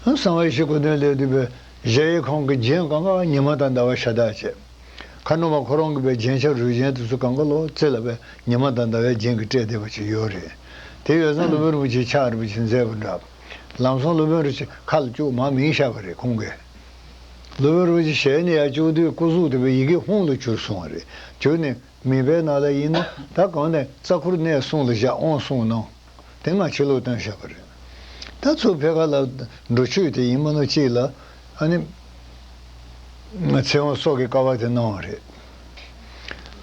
ཨ། གསང་བ་ཡེ་ཤེས་སྐུ་མདུན་སླེབས་དུས་པའི་གཞལ་ཡས་ཁང་གི་རྒྱན་གང་ག་ཉི་མ་དང་ཟླ་བ་ཤ་སྟག་བྱས། ཁ་ནུ་མ་ཁོ་རང་གི་པའི་རྒྱན་ཆ་རུས་རྒྱན་དེ་ཚོ་གང་ག་ལོ་རྩེ་ལ་པའི་ཉི་མ་དང་ཟླ་བའི་རྒྱན་གྱིས་སྤྲས་བསྡད་པ་ཅིག་ཡོད་རེད། དེ་ཡོད་ཙང་སློབ་དཔོན་རིན་པོ་ཆེ་ཕྱག་རིན་པོ་ཆེ་མཛད་པ་འདྲ། ལམ་སང་སློབ་དཔོན་རིན་པོ་ཆེ་ཁ་ལ་བཅུག་མར་མིང་བཞག་པ་རེད་ཁོང་གིས། སློབ་དཔོན་རིན་པོ་ཆེ་ཞལ་ནས་ཡར་བཅུག་དུས་སྐུ་གཟུགས་དེ་པའི་ཡི་གེ་ཧཱུྃ་ལ་གྱུར་སོང་བ་རེད། གྱུར་ནས། མིད་པའི་ནང་ལ་ཡིན་ན། ད་གང་ནས་རྩ་འཁོར་གནས་གསུམ་ལ་བཞག་དབང་གསུངས་གནང་། དེ་ང་ཕྱི་ལོགས་བཏོན་བཞག་པ་རེད། ད་ཚུར་ཕེབས་ཁ་ལ་འགྲོ་ཆོས་དེ་ཡིན་མིན་ནོ་གཅིག་ལ། ཨ་ནི་ཚེ་དབང་སྲོག་གི་བསྐལ་པ་དེ་གནང་བ་རེད།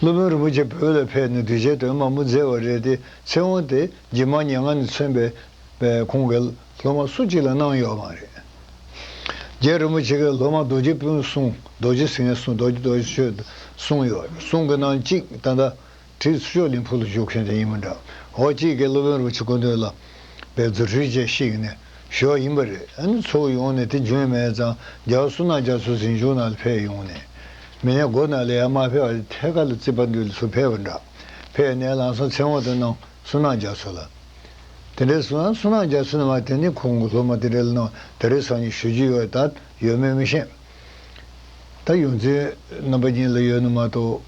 སློབ་དཔོན་རིན་པོ་ཆེ་བོད་ལ་ཕེབས་ནས་གདུལ་བྱའི་དོན་མང་པོ་མཛད་པ་རེད་དེ། ཚེ་དབང་དེ་རྗེ་འབངས་མྱ་ངན་ནས་མཚོན་པའི་པའི་ཁོང་གི་སློབ་མ་སུ་གཅིག་ལ་གནང་ཡོད་མ་རེད། རྗེ་རིན་པོ་ཆེ་གི་སློབ་མ་རྡོ་རྗེ་སྤུན་གསུམ། རྡོ་རྗེ་ཟེར་མཁན་གསུམ། རྡོ་རྗེ་རྡོ་རྗེ་ཆོས་གསུམ་ཡོད། གསུམ་གི་ནང་གཅིག་ད་ལྟ་དྲི་ཤོད་གླིང་ཕུག་ལ་བཞུགས་མཁན་དེ་ཡིན་མིན་འདྲ། འོ། གཅིག་གིས་སློབ་དཔོན་རིན་པོ་ཆེ་སྐུ་མདུན་ལ་པའི་རྫུ་འཕྲུལ་ཅན་ཞིག་ནས་ཞུ་བ་ཡིན་པ་རེད། ཨ་ནི་ཚུར་ཡོང་ནས་དེ་འཇོན་མེད་ཙང་རྒྱལ་བ་བསོད་ནམས་རྒྱ་མཚོ་ཟིང་ཆུང་ནང་ལ་ཕེབས་ཡོང་ནས། མི་ནས་སྒོ་ནང་ལ་ཡར་མ་ཕེབས་པ་ཐད་ཀར་ལ་རྩིག་པ་མདུན་ལ་ཚུར་ཕེབས་པ་འདྲ། ཕེབས་ནས་ལམ་སང་ཚེ་དབང་དུ་གནང་། བསོད་ནམས་རྒྱ་མཚོ་ལ། དེ་འདྲའི་བསོད་ནམས། བསོད་ནམས་རྒྱ་མཚོ་ནས་མར་དེ་ནི་ཁོང་གི་སློབ་མ་དེ་འདྲ་ལ་གནང་། དེ་རིང་སང་ཉིན་ཞུ་རྒྱུ་ཡོད། ད་ཡོད་མེད་མི་ཤེས། ད་ཡོངས་འཛིན་རྣམ་པ་གཉིས་ལ་ཡོད་ན་མ་གཏོགས།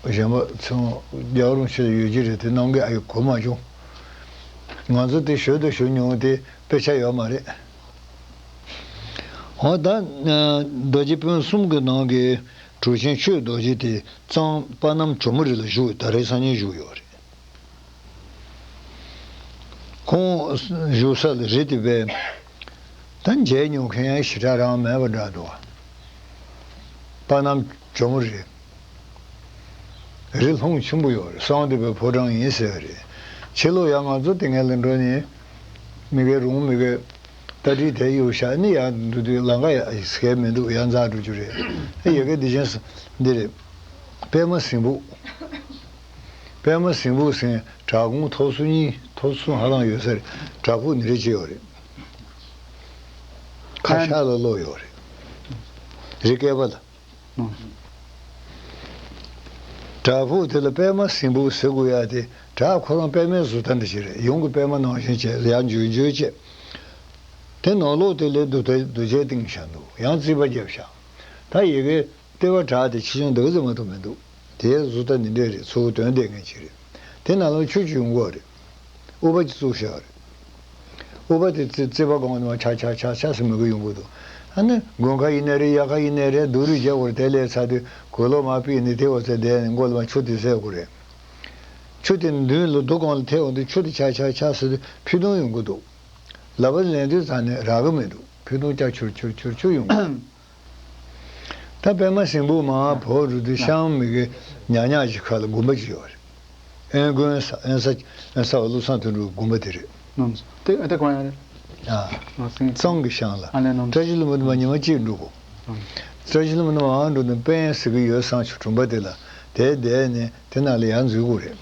གཞན་པ་ཚང་རྒྱལ་བ་རིན་པོ་ཆེ་ལ་ཡོད་ཀྱི་རེད། དེ་གནང་གི་ཨ་ཡོད་གོ་མ་བྱུང་། ང་ཚོ་དེ་ཞུ་དང་ཞུ་མྱོང་དེ་དཔེ་ཆ་ཡོད་མ་རེད། འོ། ད་རྡོ་རྗེ་སྤུན་གསུམ་གྱི་ནང་གི་གྲུབ་ཆེན་ཆོས་རྡོ་རྗེ་དེ་གཙང་པ་སྣམ་ཇོ་མོ་རི་ལ་བཞུགས། ད་རེས་སང་ཉིན་བཞུགས་ཡོད་རེད། ཁོང་བཞུགས་ས་ལ་རི་དེ་བས་ད་མཇལ་མྱོང་མཁན་ཞེ་དྲག་རང་མེད་པ་འདྲ་འདུག་པ་སྣམ་ཇོ་མོ་རི། རི་ལྷུང་ཆེན་པོ་ཡོད་རེད། གསང་སྡེ་པའི་ཕོ་བྲང་ཡིན་ཟེར་བ་རེད། ཕྱི་ལོགས་ཡང་ང་ཚོ་དེ་སྔ་ལ་འགྲོ་ནས་མི་གའི་རུང་མི་གའི་རྟ་དྲེལ་དེ་གཡུག་བཞག་ནས་ཡར་འགྲོ་དུས་ལམ་ཁ་ཡ་ཟེར་མི་འདུག་ཡར་འཛེགས་འགྲོ་རྒྱུ་རེད། ཨེ། ཡ་གི་འདི་ཅན་འདི་རེད། པདྨ་སྲིན་སྦུག་པདྨ་སྲིན་སྦུག་ཟེར་བྲག་ཁུང་ཐོག་སོ་གཉིས། ཐོག་སོ་གསུམ་ཧ་ལམ་ཡོད་ས་རེད། བྲག་ཕུག་འདི་འདྲ་ཅིག་ཡོད་རེད། ཁ་ཤར་ལ་ལོག་ཡོད་རེད། རི་སྐེད་པ་ལ། བྲག་ཕུག་དེ་ལ་པདྨ་སྲིན་སྦུག་ཟེར་དགོས་ཡ་དེ། བྲག་ཁོ་རང་པདྨའི་བཟོ་ལྟ་འདྲ་ཞིག་རེད། ཡོངས་ཀྱི་པདྨ་ནང་བཞིན་བྱས། ཡར་འཇོལ་འཇོལ་བྱས། དེ་ནང་ལོགས་དེ་ལ་རྡོ་རྗེ་རྡོ་རྗེ་བཏིང་བཞག་འདུག་ཡང་རྩིག་པ་བརྒྱབ་བཞག་ད་ཡ་གི་ལྟེ་བ་བྲག་དེ་ཆེ་ཆུང་འདི་ག་ཙམ་མ་གཏོགས་མི་འདུག་དེའི་བཟོ་ལྟ་འདི་འདྲ་རེད། ཚུར་དོན་ལྡན་མཁན་ཅིག་རེད། དེ་ནང་ལ་ཆུ་ཅིག་ཡོང་གི་ཡོད་རེད། དབུ་བ་ཅིག་བཙུགས་བཞག་རེད། དབུ་བ་དེ་རྩི་རྩི་བ་གང་ནས་ཆག་ཆག་ཆག་ཆག་ཟེར་མི་གི་ཡོང་གི་འདུག་ཨ་ནི་དགུན་ཁ་ཡིན་ནའི་རེད། དབྱར་ཁ་ཡིན་ནའི་རེད། སྡུག་རུས་རྒྱག་དགོས་རེད། དེ་ལས་ཚར་དུས་གོས་ལོག་མར་ཕུད་ནས་དེ་འོ་ཚེ་བསྡད་ནས་མགོ་ལ་མར་ཆུ་དེ་བཟེད་དགོས་རེད། ཆུ་དེ་མདུན་ལ་རྡོ་སྒང་ལ་ཐེག་འོང་དུས་ཆུ་དེ་ཆག་ཆག་ཆག་ཟེར་དུས་ཕུད་རྡུང་ཡོང་གི་འདུག་ལག་པ་ལེན་དུས་ཙང་ནས་རག་གི་མི་འདུག་ཕུད་རྡུང་རྒྱག་ཆུར་ཆུར་ཆུར་ཆུར་ཡོང་གི་འདུག་ད་པད་མ་སེང་བུ་མར་བབས་འགྲོ་དུས་ཤང་མི་གི་ཉག་ཉག་ཅིག་ཁ་ལ་དགོན་པ་ཅིག་ཡོད་རེད། དབོན་དགོན་ས་དབོན་ས་དབོན་ས་བློ་བཟང་དོན་གྲུབ་དགོན་པ་དེ་རེད། ནམ་དེ་ཨ་ད་གང་ཡང་རེད། ཨ། ང་སེང་གཙང་གི་ཤང་ལ། ཨ་ལས་ནམ་བཀྲ་ཤིས་ལྷུན་པོ་དེ་མར་ཉི་མ་གཅིག་འགྲོ་དགོས། ནམ་བཀྲ་ཤིས་ལྷུན་པོ་དེ་མར་འགྲོ་དུས་དཔལ་ཟེར་གི་ཡོད། བསང་ཆུ་གྲོང་པ་དེ་ལ་དེ་བསྡད་ནས་དེ་ནང་ལ་ཡར་འཛུལ་དགོས་རེད།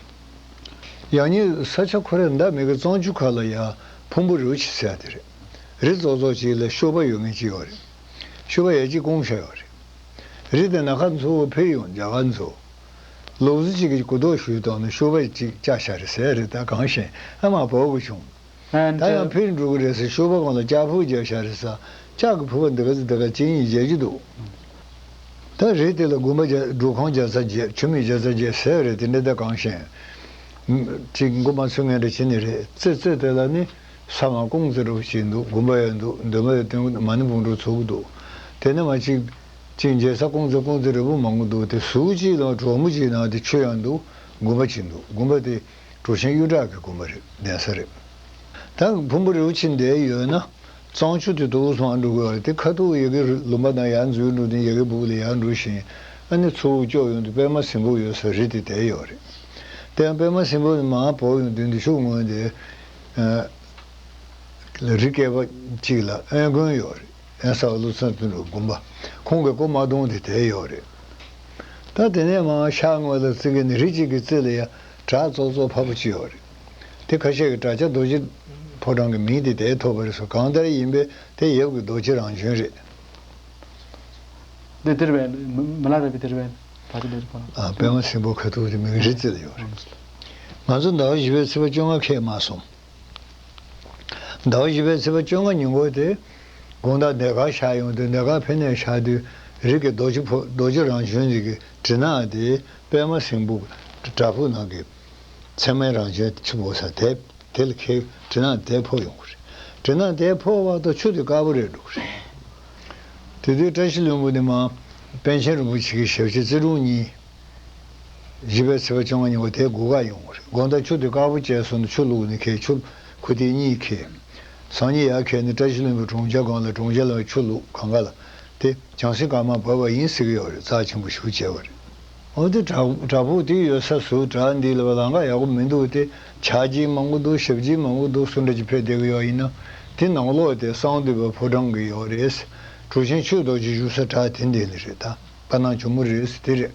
ཡང་ཉིན་ས་ཆ་ཁོ་རེ་འདྲ་མི་གི་གཙང་ཆུ་ཁ་ལ་ཡ་ཕུང་པོ་རི་བོ་ཆེ་ཟེར་ཡ་དེ་རེད། རི་རྫོག་རྫོག་ཅིག་ལ་ཤོ་པ་ཡོད་མཁན་ཅིག་ཡོད་རེད། ཤོ་པ་ཡ་གཅིག་སྐུངས་བཞག་ཡོད་རེད། རི་དེ་ནས་ཁ་མཚོ་བོ་འཕེལ་ཡོང་རྒྱ་གར་མཚོ། ལུག་རྫི་གཅིག་གིས་གོ་རྟོགས་ཞུས་བཏང་ནས་ཤོ་པ་གཅིག་བཅག་བཞག་རེད་ཟེར་རེད། ད་གང་ཤེས། ཨ་མ་བོ་གི་བྱུང་། ད་ཡང་འཕེལ་འགྲོ་གི་རེད་ཟེར། ཤོ་པ་གང་ལ་ལྕགས་ཕུག་རྒྱག་བཞག་རེད་ཟེར། ལྕགས་ཀྱི་ཕུག་པ་འདི་ག་ཚོད་འདི་ག་གཅིག་གཉིས་རྒྱག་གི་འདུག་ད་རི་དེ་ལ་དགོན་པ་རྒྱག་སྒྲུབ་ཁང་རྒྱག་ས་བརྒྱབ། ཆུ་མིག་རྒྱག་ས་བརྒྱབ་ཟེར་རེད། དེ་འདྲ་ད་གང་ཤེས། ཅིག་མགོ་མ་ཚོས་ངན་འདྲ་བྱེད་ནི་རེད། རྩེ་རྩེ་དེ་ལ་ནི་ས་མ་ཀོང་ཙེ་རུ་ཅིག་འདུག་དགོན་པ་ཡང་འདུག་འདོན་པ་ཡང་སྟོན་མ་ཎི་བུང་འགྲོ་ཚུགས་འདུག་དེ་ནས་མ་ཅིག་ཅིག་མཇལ་ས་ཀོང་ཙེ་ཀོང་ཙེ་རི་བོ་མང་པོ་འདུག་དེ་ཟུར་གཅིག་ལ་གྲོག་མོ་ཅིག་ནང་དེ་ཆུ་ཡང་འདུག་དགོན་པ་ཅིག་འདུག་དགོན་པ་དེ་གྲུ་ཆེན་གཡུ་བྲག་གི་དགོན་པ་རེད། གདན་ས་རེད། ད་ཕུང་པོ་རི་བོ་ཆེ་འདིར་ཡོད་ན། གཙང་ཆུ་དེ་དུ་སོང་འགྲོ་དགོས་པ་རེད། དེ་ཁ་ཐུག་ཡ་གི་ལུང་པ་དང་ཡར་འཛུལ་འགྲོ་དུས་ཡ་གི་སྦུག་ལ་ཡར་འགྲོ་ཞིང་། ཨ་ནི་ཚུར་སྐྱོད་ཡོང་དུས་པད་མ་སེང་བུ་ཡོད་ས་རི་དེ་དེར་ཡོད་རེད། དེ་ཡང་པད་མ་སེང་བུ་ནི་མར་བབས་ཡོང་དུས་འདི་ཕྱོགས་ངོས་དེ། ཨ། རི་སྐེད་པ་གཅིག་ལ་དབོན་དགོན་ཡོད་རེད། དབོན་ས་བློ་བཟང་དོན་གྲུབ་དགོན་པ། ཁོང་གི་སྐུ་མ་གདུང་དེ་དེར་ཡོད་རེད། ད་དེ་ནས་མར་ཤར་ངོས་ལ་བརྩི་གི་ནི་རི་གཅིག་གི་རྩེ་ལ་ཡ་བྲག་ཙོག་ཙོག་འཕགས་པོ་གཅིག་ཡོད་རེད། དེ་ཁ་ཤས་ཀྱིས་བྲག་ཆ་རྡོ་རྗེ་ཕོ་བྲང་གི་མིང་དེ་དེར་ཐོགས་པ་རེད་ཟེར། གང་ལྟར་ཡིན་པས་དེ་ཡབ་ཀྱི་རྡོ་རྗེ་རང་བྱོན་རེད། འདི་དེར་བས་མི་ལ་རས་པའི་དེར་བས་བྲག་ཆ་རྡོ་རྗེ་ཕོ་བྲང་། ཨ། པད་མ་སེང་བུ་ཁ་ཐུག་དེ་མིང་རི་རྩེ་ལ་ཡོད་རེད། ང་ཚོ་ཟླ་བ་བཞི་པའི་ཚེས་པ་བཅོ་ལྔ་ཁེལ་མ་སོང་། ཟླ་བ་བཞི་པའི་ཚེས་པ་བཅོ་ལྔ་ཉིན་མོ་དེ། དགོང་དག་ཟློས་གར་ཤར་ཡོང་དུས། ཟློས་གར་ཕེབས་ནས་ཤར་དུས། རི་གི་རྡོ་རྗེ་ཕོ་རྡོ་རྗེ་རང་བྱོན་རི་གི་གྲི་ནག་དེ་པད་མ་སེང་བུ་བྲག་ཕུག་ནང་གི་ཚད་མའི་རང་བྱོན་ཆུ་བོ་ས་དེ་དེ་ལ་ཁེལ། གྲི་ནག་དེ་འཕོ་ཡོང་གི་རེད། གྲི་ནག་དེ་འཕོ་བར་དུ་ཆུ་དེ་དཀར་པོ་རེད་འགྲོ་གི་རེད། དེ་དུས་བཀྲ་ཤིས་ལྷུན་པོ་ནི་མར་པཎ་ཆེན་རིན་པོ་ཆེ་གི་ཞབས་ཕྱི་རྩེ་དྲུང་གཉིས། བཞི་པའི་ཚེས་པ་བཅོ་ལྔ་ཉིན་མོ་དེ་སྒུག་ག་ཡོང་བ་རེད། དགོང་དག་ཆུ་དེ་དཀར་པོ་བྱས་སོང་ནས་ཆུ་བླུགས་ནས་ཁེལ། ཆུ་ཁུ་ཏིག་གཉིས་ཁེལ། སང་ཉིན་ཡར་ཁེལ་ནས་བཀྲ་ཤིས་ལྷུན་པོའི་གྲོང་ཁྱེར་སྒང་ལ་གྲོང་ཁྱེར་ལ་ཆུ་བླུགས། གང་ག་ལ་དེ་བྱང་སེམས་དཀར་དམར་བབས་པ་ཡིན་ཟེར་གྱི་ཡོད་རེད། རྩ་ཆེན་པོ་ཞེ་པོ་བྱས་པ་རེད། འོ་དེ་བྲག་བྲག་ཕུག་དེ་ཡོད་ས་ཟུར་བྲག་འདི་ལ་ལམ་ཁ་ཡག་པོ་མི་འདུག་དེ་བྱག་ཅིག་མང་པོ་འདུག་ཞབས་ཅིག་མང་པོ་འདུག་སུ་འདྲ་ཅིག་ཕེབས་བསྡད་ཀྱི་ཡོད་ཡིན་ན། དེ་ནང་ལོགས་དེ་གསང་འདུས་པ་ཕོ་བྲང་གི་ཡོད་རེད། གྲུ་ཆེན་ཆོས་རྡོ་རྗེ་བཞུགས་ས་བྲག་དེ་འདི་ལ་རེད། ད་པ་ནང་ཇོ་མོ་རེད་ཟེར་དེ་རེད།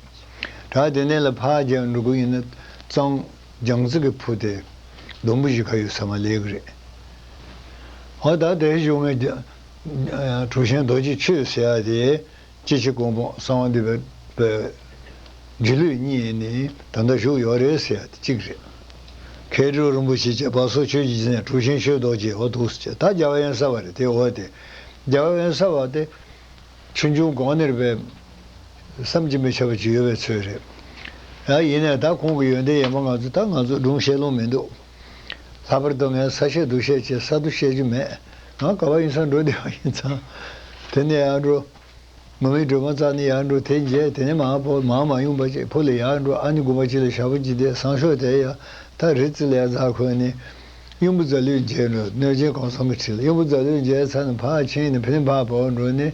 བྲག་དེ་ནས་ལ་ཕར་རྒྱག་འགྲོ་གི་ཡིན་ན། གཙང་རྒྱ་མཚོ་གི་ཕུ་དེ་སྡོང་པོ་བཞི་ཁ་ཡོད་ས་མར་སླེབས་ཀྱི་རེད། འོ་ད་དེ་བཞུགས་མཁན་གྲུ་ཆེན་རྡོ་རྗེ་ཆོས་ཟེར་ཡ་དེ། སྐྱེ་འཆི་གོང་འཕེལ་གསང་བ་འདུས་པའི་སྒྱུ་ལུས་གཉིས་ནི་ད་ལྟ་བཞུགས་ཡོད་རེད་ཟེར་ཡ་དེ་གཅིག་རེད། མཁས་གྲུབ་རིན་པོ་ཆེ་བཅས་བར་སོགས་ཆོས་ཀྱི་སྤྱི་དང་གྲུ་ཆེན་ཆོས་རྡོ་རྗེ། འོ་འདུག་ཟེར་བྱས། ད་རྒྱལ་བ་དབེན་ས་པ་རེད་དེ། འོ་དེ་རྒྱལ་བ་དབེན་ས་པ་དེ་ཆུང་ཆུང་གོང་ནས་རེད་པས། བསམ་གྱིས་མི་ཁྱབ་པ་ཅིག་ཡོད་པའི་ཚོད་རེད། ཡ་ཡིན་ནའི་ད་ཁོང་གི་ཡོན་ཏན་ཡན་པ་ང་ཚོ་ད་ང་ཚོ་སྒྲུང་བཤད་ལོང་མི་འདུག་ལྷག་པར་དུ་ངས་ས་བཤད་རྡོ་བཤད་བྱས་ས་རྡོ་བཤད་རྒྱུ་མེད། ང་ག་པར་ཡིན་ས་འགྲོ་བསྡད་པ་ཡིན་ཙང་། དེ་ནས་ཡར་འགྲོ། ངོ་མའི་སྒྲོལ་མ་རྩ་ནས་ཡར་འགྲོ། དེ་མཇལ། དེ་ནས་མར་བབས། མར་མ་ཡོང་བ་བྱས་ཕུ་ལ་ཡར་འགྲོ། ཨ་ནི་དགོན་པ་གཅིག་ལ་ཞག་པོ་གཅིག་བསྡད། བསང་ཤོག་དེ་ཡ་ད་རི་རྩེ་ལ་ཡ་འཛེགས་འཁོར་ནས། གཡུང་པོ་རྫ་ལུས་མཇལ་འགྲོ། གནོད་སྦྱིན་གང་བསམ་གྱི་ཁྲིད་ལ། གཡུང་པོ་རྫ་ལུས་མཇལ་ཚར་ནས་ཕར་ཕྱིན་ནས་ཕན་ཕར་བབས་འགྲོ་ནས།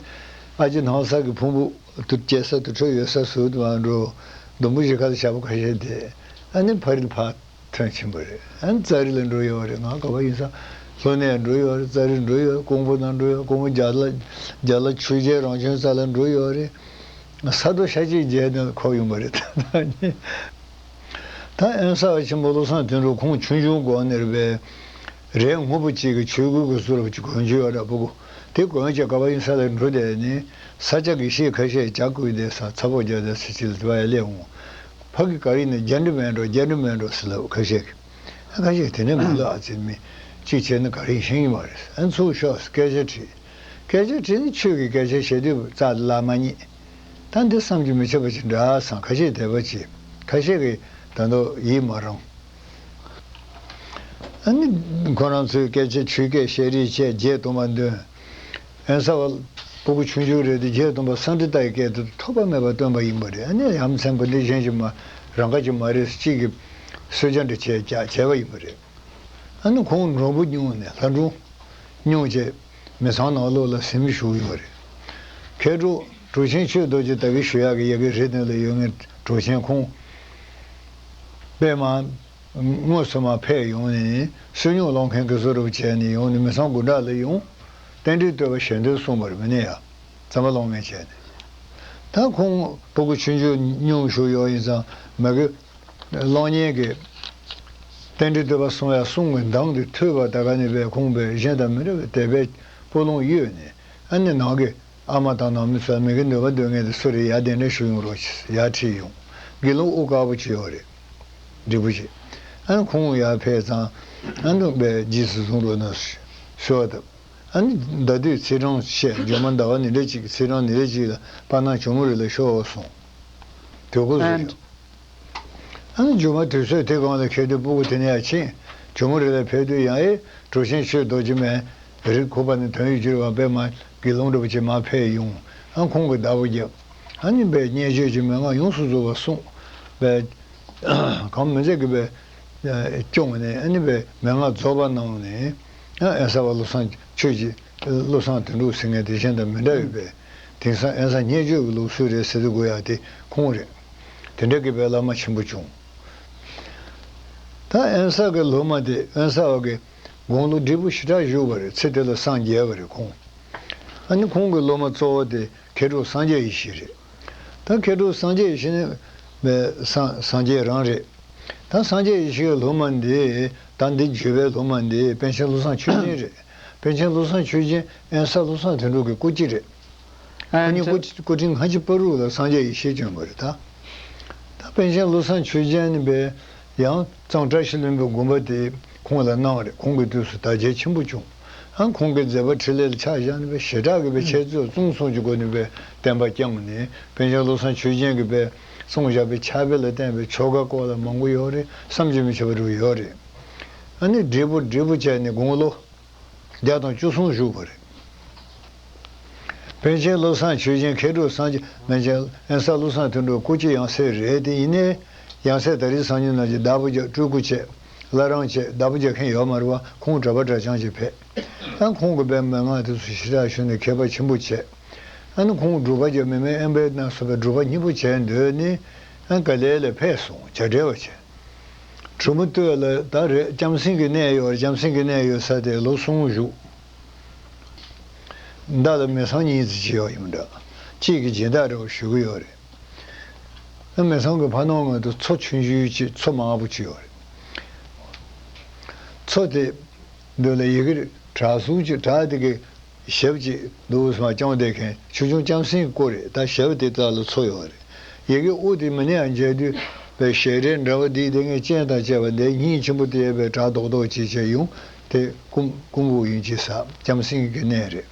ཨ་ཅེ་སྣང་ས་གི་ཕུང་པོ་དུ་བསྐྱལ་ས་དུར་ཁྲོད་ཡོད་ས་ཟུར་དུ་མར་འགྲོ། སྡོང་པོ་བཞི་ཁ་ལ་ཞག་པོ་ཁ་ཤས་བསྡད། ཨ་ནི་ཕ་རི་ཕར་ཐོན་ཕྱིན་པ་རེད། ཨ་ནི་ཙཱ་རི་ལ་འགྲོ་ཡོད་རེད། ང་ག་པར་ཡིན་ས། ལྷོ་ནས་འགྲོ་ཡོད་རེད། ཙཱ་རི་འགྲོ་ཡོད་རེད། ཀོང་པོ་ནང་འགྲོ་ཡོད། ཀོང་པོ་རྒྱ་ལ་རྒྱ་ལ་ཆོས་རྒྱལ་རང་བྱོན་ས་ལ་འགྲོ་ཡོད་རེད། ས་རྡོ་ཤ་གཅིག་མཇལ་ནས་ཁོག་ཡོང་པ་རེད། ད་ད་ནི་ད་དབེན་ས་པ་ཆེན་པོ་བློ་བཟང་དོན་གྲུབ་ཁོང་ཆུང་ཆུང་སྒང་ནས་རེད་པས། རས་སྔོན་པོ་གཅིག་གི་ཆོས་གོས་ཀྱི་ཟུར་ལ་གོན་རྒྱུ་ཡོད་རེད། ཕྲུ་གུ་དེ་གོན་བྱས་ག་པར་ཡིན་ས་ལ་འགྲོ་བསྡད་ནས། ས་སྐྱ་དགེ་བཤེས་ཁ་ཤས་ཇ་བསྐོལ་བསྡད་ས། ཚ་པོ་རྒྱག་བསྡད་ས་ཅིག་ལ་དེ་བ་ཡ་སླེབས་འོང་། ཕ་གི་ག་རེ་ཡིན་ན་རྒྱ་འདྲེ་མེད་འགྲོ། རྒྱ་འདྲེ་མེད་འགྲོ་ཟེར་ལབ། ཁ་ཤས་ཀྱིས། ཨ་ཁ་ཤས་དེ་ནས་མ་ལབ། ཨ་ཙི་མི་གཅིག་བྱས་ན་ག་རེ་ཤེས་ཀྱི་མ་རེད། ཨ་ཚུར་ཤོག་ཟེར་སྐད་ཆ་དྲིས། སྐད་ཆ་དྲིས་ནས་ཆོས་ཀྱི་སྐད་ཆ་བཤད་དུས་རྩ་ལ་མ་རྙེད། ད་འདི་བསམ་གྱིས་མི་ཁྱབ་པ་ཅིག་འདྲ་བསམ། ཁ་ཤས་དད་པ་བྱེད། ཁ་ཤས་ཀྱིས་ད་དུང་ཡིད་མ་རངས། ཨ་ནི་ཁོ་རང་ཚོའི་སྐད་ཆ་ཆོས་སྐད་བཤད་རིས་བཅས་བརྒྱད་སྟོང་པ་འདོན། ཨེན་ས་བ་སྤུ་གུ་ཆུང་ཆུང་རེད་དེ་བརྒྱད་སྟོང་པ་སཾ་སྐྲྀ་ཏའི་སྐད་དུ་ཐོགས་པ་མེད་པར་བཏོན་པ་ཡིན་པ་རེད། ཨ་ནི་ཡ་མཚན་པོ་འདི་གཞན་གྱིས་མ་རང་ག་ཅིག་མ་རེད། གཅིག་གིས་གསོལ་ཇ་འདྲ་བྱས་བྱས་པ་ཡིན་པ་རེད། ཨ་ནི་ཁོང་མགྲོན་པོ་སྙུང་ནས་ལྷ་སྒྲུང་སྙུང་བྱས་མི་ཚང་ནང་ལོགས་ལ་ཟིན་བཞུགས་ཡོད་རེད། མཁས་གྲུབ་གྲུབ་ཆེན་ཆོས་རྡོ་རྗེ་ད་གིན་ཞུ་ཡག་གི་ཡ་གི་རེད། དོན་ལ་ཡོད་ངེས་གྲུབ་ཆེན་ཁོང་པད་མ་དངོས་སུ་མ་ཕེབས་ཡོང་ནས་བསོད་སྙོམས་སློང་མཁན་གྱི་བཟོ་འདྲ་བྱས་ནས་ཡོང་ནས་མི་ཚང་དགུ་འདྲ་ལ་ཡོང་། རྟེན་འབྲེལ་བསྟོད་པ་ཞལ་འདོན་གསུངས་པ་རེད། མི་ནས་ཡ་རྩ་མ་སློང་མཁན་བྱས་ནས། ད་ཁོང་སྤུ་གུ་ཆུང་ཆུང་སྙུང་བཞུགས་ཡོད་ཡིན་ཙང་མ་གི་གློག་བརྙན་གྱི་རྟེན་འབྲེལ་བསྟོད་པ་གསུང་ཡ་གསུང་གི་གདངས་དེ་ཐོས་པ་ད་ག་ནས་པས་ཁོང་པས་གཞན་དང་མི་འདྲ་བའི་དད་པའི་སྤུ་ལོང་གཡོས་ནས་ཨ་ནི་ནང་གི་ཨ་མ་དང་ནང་མི་ཚོ་མི་གི་ནུས་པ་འདོན་མཁན་དེ་སུ་རེད། ཡར་གདན་འདྲེན་ཞུ་ཡོང་རོགས་ཞེས་ཡར་ཁྲིད་ཡོང་། དགེ་སློང་དབུ་དཀར་པོ་ཅིག་ཡོད་རེད། འབྲས་བུ་ཅིག་ཨ་ནི་ཁོང་ཡར་ཕེབས་ཙང་ཨ་ནི་པས་རྗེས་སུ་བཟུང་རོགས་གནང་ཞུ་བ་དང་། ཨ་ནི་ཟླ་དུས་ཚེས་གྲངས་བཤད། མཇུག་མ་ཟླ་བ་ནི་འདྲ་གཅིག་ཚེས་གྲངས་ནི་འདྲ་གཅིག་ལ་པ་ན་ཇོ་མོ་རི་ལ་ཤོག་གསུངས། དུས་འཁོར་བཟོས་ཨ་ཤག་ཨ་ནི་མཇུག་མ་དུས་ཚོད་དེ་གང་ལ་ཁེལ་དུས་སྤུ་གུ་དེ་ནས་ཡར་ཕྱིན། ཇོ་མོ་རི་ལ་ཕེབས་དུས་ཡང་ཨེ་གྲུབ་ཆེན་ཆོས་རྡོ་རྗེ་མས་རི་ཁུག་པ་ནས་དོན་ཡོད་བསྒྱུར་བ་པད་མ་དགེ་སློང་འདྲ་པོ་ཅིག་མར་ཕེབས་ཡོང་། ཨ་ཁོང་གིས་བདག་པོ་བརྒྱབ། ཨ་ནི་པས་བརྙས་བཅོས་ཀྱི་མན་ངག་ཡོངས་སུ་རྫོགས་པ་གསུངས་པས། གང་མི་མཛད་ཀྱི་པའི་སྐྱོང་ནས་ཨ་ནི་པའི་མན་ངག་རྫོགས་པ་གནང་ནས་ཨ་ཨེ་ས་བ་བློ་བཟང་ཆོས་ཀྱི་བློ་བཟང་དོན་གྲུབ་ཟེར་མཁན་དེ་གཞན་དང་མི་འདྲ་བའི་པའི་དེང་སང་ཨེ་ས་བརྙས་བཅོས་ཀྱི་ལུགས་སྲོལ་རེད་ཟེར་དུ་དགོས་ཡ་དེ་ཁོང་རེད། དེ་འདྲ་གི་པའི་བླ་མ་ཆེན་པོ་བྱུང་། ད་ཨེ་ས་གི་སློབ་མ་དེ་ཨེ་ས་བ་གི་དགུང་ལོ་བགྲེས་པོ་ཞེ་དྲག་བཞུགས་པ་རེད། ཚེ་དེ་ལ་སངས་རྒྱས་པ་རེད་ཁོང་། ཨ་ནི་ཁོང་གི་སློབ་མ་གཙོ་བོ་དེ་མཁས་གྲུབ་སངས་རྒྱས་ཡེ་ཤེས་རེད། ད་མཁས་གྲུབ་སངས་རྒྱས་ཡེ་ཤེས་ནི་སངས་སངས་རྒྱས་རང་རེད། ད་སངས་རྒྱས་ཡེ་ཤེས་ཀྱི་སློབ་མ་འདི་ད་འདི་བརྒྱུད་པའི་སློབ་མ་འདི་པཎ་ཆེན་བློ་བཟང་ཆོས་རྒྱན་རེད། པཎ་ཆེན་བློ་བཟང་ཆོས་རྒྱན་ཨེ་ས་བློ་བཟང་དོན་གྲུབ་ཀྱི་སྐུ་སྐྱེ་རེད། ཨ་ཁོ་གཉིས་སྐུ་སྐུ་ཕྲེང་ལྔ་བཅུ་པ་རུ་ལ་སངས་རྒྱས་ཡེ་ཤེས་བྱོན་པ་རེད་ད། ད་པཎ་ཆེན་བློ་བཟང་ཆོས་རྒྱན་ནི་པས་ཡང་གཙང་བཀྲ་ཤིས་ལྷུན་པོའི་དགོན་པ་དེ་ཁོང་ལ་གནང་བ་རེད། ཁོང་གི་དུས་སུ་དར་རྒྱས་ཆེན་པོ་བྱུང་། ཨ་ཁོང་གི་མཛད་པ་འཕྲིན་ལས་ལ་ཆ་བཞག་ནས་པས་ཞེ་དྲག་གི་པས་འཆད་རྩོད་རྩོམ་གསུམ་གྱི་སྒོ་ནས་པས་བསྟན་པ་བསྐྱངས་ནས་པཎ་ཆེན་བློ་བཟང་ཆོས་རྒྱན་གྱིས་པས་གསུངས་བཞག་པའི་ཕྱག་དཔེ་ལ་བརྟེན་པའི་ཆོ་ག་སྐོར་ལ་མང་པོ་ཡོད་རེད། བསམ་གྱིས་མི་ཁྱབ་པ་རུ་ཡོད་རེད། ཨ་ནི་བགྲེས་པོ་བགྲེས་པོ་བྱས་ནས་དགུང་ལོ་བརྒྱ་དང་བཅུ་གསུམ་བཞུགས་པ་རེད། པཎ་ཆེན་བློ་བཟང་ཆོས་རྒྱན་མཁས་གྲུབ་སངས་རྒྱས་པཎ་ཆེན་ཨེ་ས་བློ་བཟང་དོན་གྲུབ་སྐུ་སྐྱེ་ཡང་སྲས་རེད་དེ། ཡིན་ནའི་ཡང་སྲས་ད་རེས་སང་ཉིན་ནང་གི་བདག་པོ་རྒྱག་སྤྲུལ་སྐུ་བྱས་བླ་རང་བྱས་བདག་པོ་རྒྱག་མཁན་ཡོད་མ་རེད་བ། ཁོང་གྲྭ་པ་གྲྭ་རྐྱང་ཅིག་ཕེབས། ད་ཁོང་གི་པའི་མན་ངག་དེ་ཚོ་ཞེ་དྲག་ཞུས་ནས་མཁས་པ་ཆེན་པོ་བྱས། ཨ་ནི་ཁོང་སྒྲུབ་པ་རྒྱག་མི་མེད་ཨེམ་པའི་ན་སོ་པའི་སྒྲུབ་པ་སྙིང་པོ་བྱས་འདོད་ནི་ཨ་ག་ལེ་ལ་ཕེབས་སོང་། བྱ་བྲལ་བ་བྱས། གྲུབ་མི་སྟོད་ལ་ད་རེད། ལྕམ་སྲིང་གི་གནས་ཡོད་རེད། ལྕམ་སྲིང་གི་གནས་ཡོད་ས་དེ་ལོ་གསུམ་བཞུགས། མདའ་ལ་མི་ཚང་གཉིས་ཙམ་ཅིག་ཡོད་ཡིན་འདྲ། གཅིག་གིས་སྦྱིན་བདག་འདྲ་བོ་ཞུ་གི་ཡོད་རེད། ཨ་མི་ཚང་གི་ཕ་ནང་ངོས་དུ་མཚོ་ཆུང་ཆུང་ཅིག་མཚོ་མང་པོ་ཅིག་ཡོད་རེད། མཚོ་དེ་འདི་ལ་ཡི་གེ་བྲག་ཟུར་ཅིག་བྲག་དེ་གི་ཞབས་ཅིག་འདུག་སེ་མར་བརྐྱངས་བསྡད་མཁན་ཆུང་ཆུང་ལྕམ་སྲིང་སྐུ་རེད། ད་ཞབས་དེ་རྩ་ལ་མཚོ་ཡོད་རེད། ཡི་གེ་དབུ་དེ་མི་ནས་ཡང་མཇལ་དུས་པའི་ཞལ་རས་འདྲ་བ་འདི་དེ་ངས་སྤྱན་དང་བཅས་པ་འདི་སྙིང་ཆེན་པོ་དེ་པའི་གྲགས་རྡོག་རྡོག་ཅིག་བྱས་ཡོང་། དེ་ཀུམ་ཀུམ་བུ་ཡིན་ཅི་ས་ལྕམ་སྲིང་གི་གནས་རེད།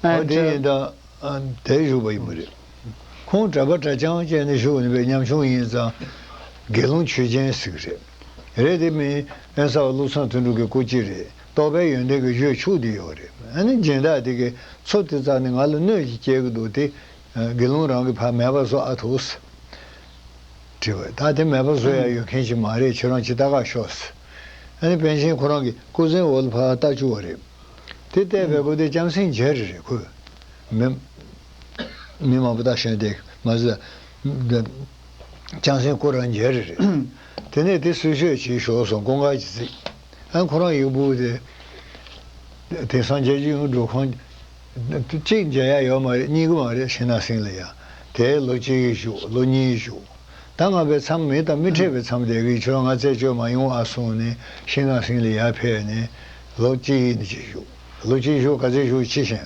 ཨ་འོ་དེ་ཡིན་ད་དེ་བཞུགས་པ་ཡིན་པ་རེད། ཁོང་གྲྭ་པ་གྲྭ་རྐྱང་བྱས་ནས་བཞུགས་ནས་པའི་ཉམ་ཆུང་ཡིན་ཙང་དགེ་སློང་ཆོས་ཅན་ཟེར་གི་རེད། རེད་དེ་མིན་ཨེ་ས་བ་བློ་བཟང་དོན་གྲུབ་ཀྱི་སྐུ་སྐྱེ་རེད། རྟོགས་པའི་ཡོན་ཏན་གྱི་གཞོན་ཕྱུག་དེ་ཡོད་རེད། ཨ་ནི་སྦྱིན་བདག་དེ་གི་མཚོ་དེ་རྩ་ནས་ང་ལ་གནོད་ཅིག་སྐྱེལ་གི་འདུག་དེ་དགེ་སློང་རང་གི་ཕར་མེད་པ་བཟོ་ཨ་ཐུག་དྲི་བ། ད་དེ་མེད་པ་བཟོ་ཡ་ཡོད་མཁན་ཞིག་མ་རེད། ཁྱོད་རང་ཅིག་ལྟ་ག་ཤོག་ཨ་ནི་པཎ་ཆེན་ཁོ་རང་གི་སྐུ་གཟན་འོག་ལ་ཕར་ལྟ་བཅུག་པ་རེད། དེ་བལྟས་པའི་སྐུ་དེ་ལྕམ་སྲིང་མཇལ་རེ་རེད་ཁོས། མི་མི་མང་པོ་ལྟ་ཤེས་དེ་མ་ཟད། ལྕམ་སྲིང་སྐུ་རང་མཇལ་རེ་རེད། དེ་ནས་དེ་གསོལ་མཆོད་བྱེད་ཞོག་སོང་སྐུ་འགག་གི་ཚིག་ཨ་ཁོ་རང་ཡིག་སྦུག་དེ། དེང་སང་རྒྱལ་སྤྱི་ཡོངས་འགྲོ་ཁང་གཅིག་མཇལ་ཡ་ཡོད་མ་རེད། གཉིས་ཀྱི་མ་རེད། ཤིང་ནགས་སེང་ལ་ཡ་དེ་ལོ་གཅིག་བཞུགས་ལོ་གཉིས་བཞུགས། ད་ང་པའི་མཚམས་མི་དང་མི་འཕྲད་པའི་མཚམས་དེ་གི་ཁྱོད་རང་ང་རྩད་གཅོད་མ་ཡོང་ཨ་གསུངས་ནས་ཤིང་ནགས་སེང་ལ་ཡར་ཕེབས་ནས་ལོ་གཅིག་ཡིན་གཅིག་བཞུགས། ལོ་གཅིག་བཞུགས་ག་ཚོད་བཞུགས་ཕྱི་བཞིན་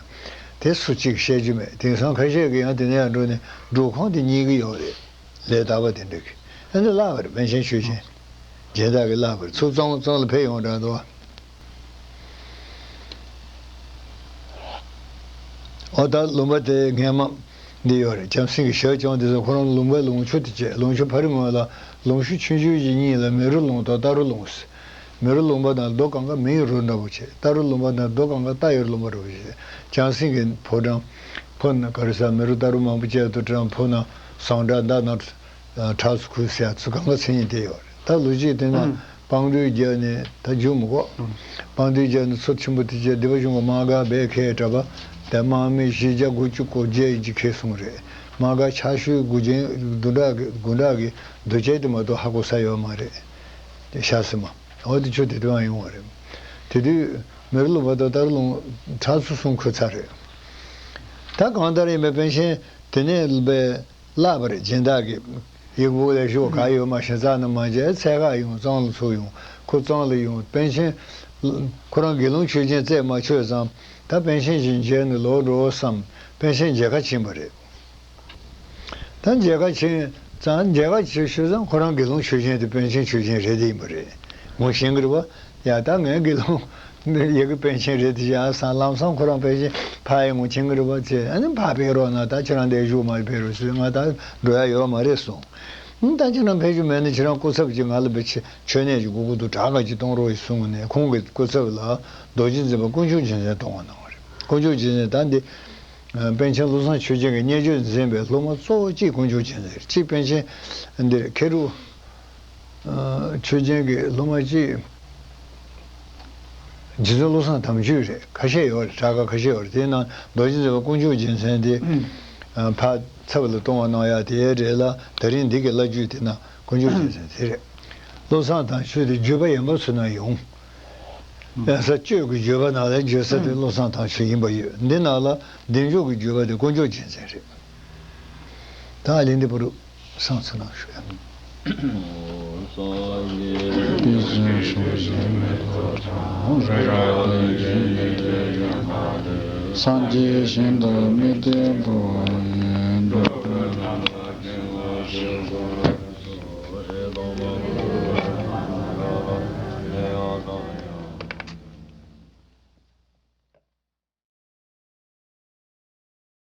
དེ་སུ་གཅིག་བཤད་རྒྱུ་མེད། དེང་སང་ཁ་ཤས་ཀྱིས་ཡང་དེ་ནས་ཡར་འགྲོ་ནས་འགྲོ་ཁང་དེ་གཉིས་ཀྱི་ཡོད་རེད། ལས་དག་པ་དེ་འདྲ་གི་ཨ་ནི་བརླག་པ་རེད། པཎ་ཆེན་ཆོས་ཅན། སྦྱིན་བདག་གི་བརླག་པ་རེད། ཚུར་གཙང་གཙང་ལ་ཕེབས་ཡོང་འདྲ་འདུག་ཨོ་ད་ལུང་པ་དེ་སྔས་མ་འདི་ཡོད་རེད། ལྕམ་སྲིང་གི་ཞལ་བྱུང་དེ་ཚོ་ཁོ་རང་ལུང་པའི་ལུང་ཆུ་དེ་བྱས། ལུང་ཆུ་ཕ་རི་ངོས་ལ་ལུང་ཤུ་ཆུང་ཆུང་ཞིག་གཉིས་ལ་མེ་རུ་ལུང་དང་རྟ་རུ་ལུང་ཟེར། མེ་རུ་ལུང་པ་དང་རྡོ་གང་ག་མེ་ཡི་རུ་འདྲ་བོ་བྱས། རྟ་རུ་ལུང་པ་དང་རྡོ་གང་ག་རྟ་ཡི་རུ་ལུང་པ་འདྲ་བོ་བྱས། བྱང་སེམས་ཀྱི་ཕོ་བྲང་ཕོ་ན་ག་རེ་ཟ་མེ་རུ་རྟ་རུ་མང་པོ་བཅས་དུ་བྲང་ཕོ་ན་ཟངས་དྲ་མདའ་ན་ཁྲག་ཚུ་ཁུ་ཟེར་ཡ་ཚུ་གང་ག་མཚན་ཉིད་དེ་ཡོད་རེད། ད་ལོ་རྒྱུས་དེ་ན་ཨང་། དཔང་འདུས་རྒྱབ་ནས་ད་རྒྱུ་མི་གོ། ཨང་། དཔང་འདུས་རྒྱབ་ནས་མཚོ་ཆེན་པོ་དེ་རྒྱབ་སྡེ་པ་གཞུང་གི་དམག་སྒར་སྦས་ཁས་གྲགས་པ་དེ་དམག་མི་བཞི་བརྒྱ་དགུ་བཅུ་གོ་བརྒྱད་ཀྱིས་ཁེལ་སོང་རེད། དམག་སྒར་ཆ་ཤོས་དགུ་ཅན་དུ་འདྲ་གི་དགུ་འདྲ་གི་འདུ་བྱེད་དེ་མ་གཏོགས་ཧ་གོ་ས་ཡོད་མ་རེད། དེ་ཤ་སི་མ། འོ་དེ་ཆུ་དེ་དུས་ཡོང་བ་རེད། དེ་དུས་མེ་རུ་ལུང་པ་དང་རྟ་རུ་ལུང་ཁྲག་ཚུ་གསུམ་ཁུ་ཚར་རེད། ད་གང་ལྟར་ཡིན་པའི་པཎ་ཆེན་དེ་ནས་བླ་བར་སྦྱིན་བདག་གི་ཡིག་བུ་ལས་ཞོག་ག་ཡོད་མ་ཤེས་ཙང་ནི་མ་བྱས་ཚད་ག་ཡོང་གཙང་ལ་ཚུར་ཡོང་ཁོ་གཙང་ལ་ཡོང་པཎ་ཆེན་ཁོ་རང་དགེ་སློང་ཆོས་ཅན་རྩད་མ་ཆོད་ཙང་ད་པཎ་ཆེན་ཞིག་མཇལ་ནས་ལོག་འགྲོ་བསམ་པཎ་ཆེན་མཇལ་ཁ་ཕྱིན་པ་རེད། ད་མཇལ་ཁ་ཕྱིན་ཙང་མཇལ་ཁ་ཕྱིན་ཤུལ་ཙང་ཁོ་རང་དགེ་སློང་ཆོས་ཅན་དེ་པཎ་ཆེན་ཆོས་ཅན་རེད་དེ་ཡིན་པ་རེད། ངོ་ཤེས་ཀྱི་རེད་པ། ཡ་ད་ངའི་དགེ་སློང་ཡ་གི་པཎ་ཆེན་རེད་དེ་ཡ་སང་ལམ་སང་ཁོ་རང་པཎ་ཆེན་ཕ་ཡི་ངོ་ཤེས་ཀྱི་རེད་པ་ཚེ་ཨ་ནི་ཕ་ཕེབས་རོགས་གནང་ད་ཁྱེད་རང་འདིར་བཞུགས་མ་ཕེབས་རོགས་ཞུས་ང་ད་འགྲོ་ཡ་ཡོད་མ་རེད་གསུངས། ཨ་ད་ཁྱེད་རང་ཕེབས་རྒྱུ་མེད་ན་ཁྱེད་རང་སྐུ་ཚབ་ཅིག་ང་ལ་བྱེད་མཆོད་གནས་ཀྱི་སྒུག་སྒུག་ཏུ་གྲྭ་ཁ་ཅིག་གཏོང་རོགས་ཡིན་གསུངས་ནས་ཁོང་གི་སྐུ་ཚབ་ལ་རྡོ་རྗེ་འཛིན་པ་དཀོན་མཆོག་རྒྱལ་མཚན་གཏོང་བ་གནང་བ་རེད། དཀོན་མཆོག་རྒྱལ་མཚན་ད་འདི། པཎ་ཆེན་བློ་བཟང་ཆོས་རྒྱན་གྱི་བརྙས་བཅོས་མཛད་པའི་སློབ་མ་གཙོ་བོ་གཅིག་དཀོན་མཆོག་རྒྱལ་མཚན་རེད། གཅིག་པཎ་ཆེན་འདིར་མཁས་གྲུབ་ཆོས་རྒྱན་གྱི་སློབ་མ་གཅིག་རྗེ་བཙུན་བློ་བཟང་དམ་ཆོས་རེད། ཁ་ཤས་ཡོད་རེད། གྲྭ་ཁ་ཁ་ཤས་ཡོད་རེད། དེའི་ནང་རྡོ་རྗེ་འཛིན་པ་དཀོན་མཆོག་རྒྱལ་མཚན་དེ་ཕར་ཚབ་ལ་གཏོང་བ་གནང་ཡ་དེའི་གྲས་ལ་ད་རིང་འདི་གི་བླ་བརྒྱུད་དེ་ན་དཀོན་མཆོག་རྒྱལ་མཚན་དེ་རེད། བློ་བཟང་དམ་ཆོས་དེ་བརྒྱུད་པ་ཡན་པ་ཚོའི་ནང་ཡོང་། ཡང་ས་གཅོད་ཀྱི་བརྗོད་པ་ནང་ལ་བརྗོད་ས་དེ་བློ་བཟང་དམ་ཆོས་ཡིན་པ་ཡོད། འདི་ནང་ལ་བདེ་མཆོག་གི་བརྗོད་པ་དེ་དཀོན་མཆོག་རྒྱལ་མཚན་རེད། ད་ཨ་ལིན་དེ་བུ་རུ་སང་ཚེ་ནང་ཞུ་ཡ། སངས་རྒྱས་ཞིང་དུ་མི་བསྟན་པ།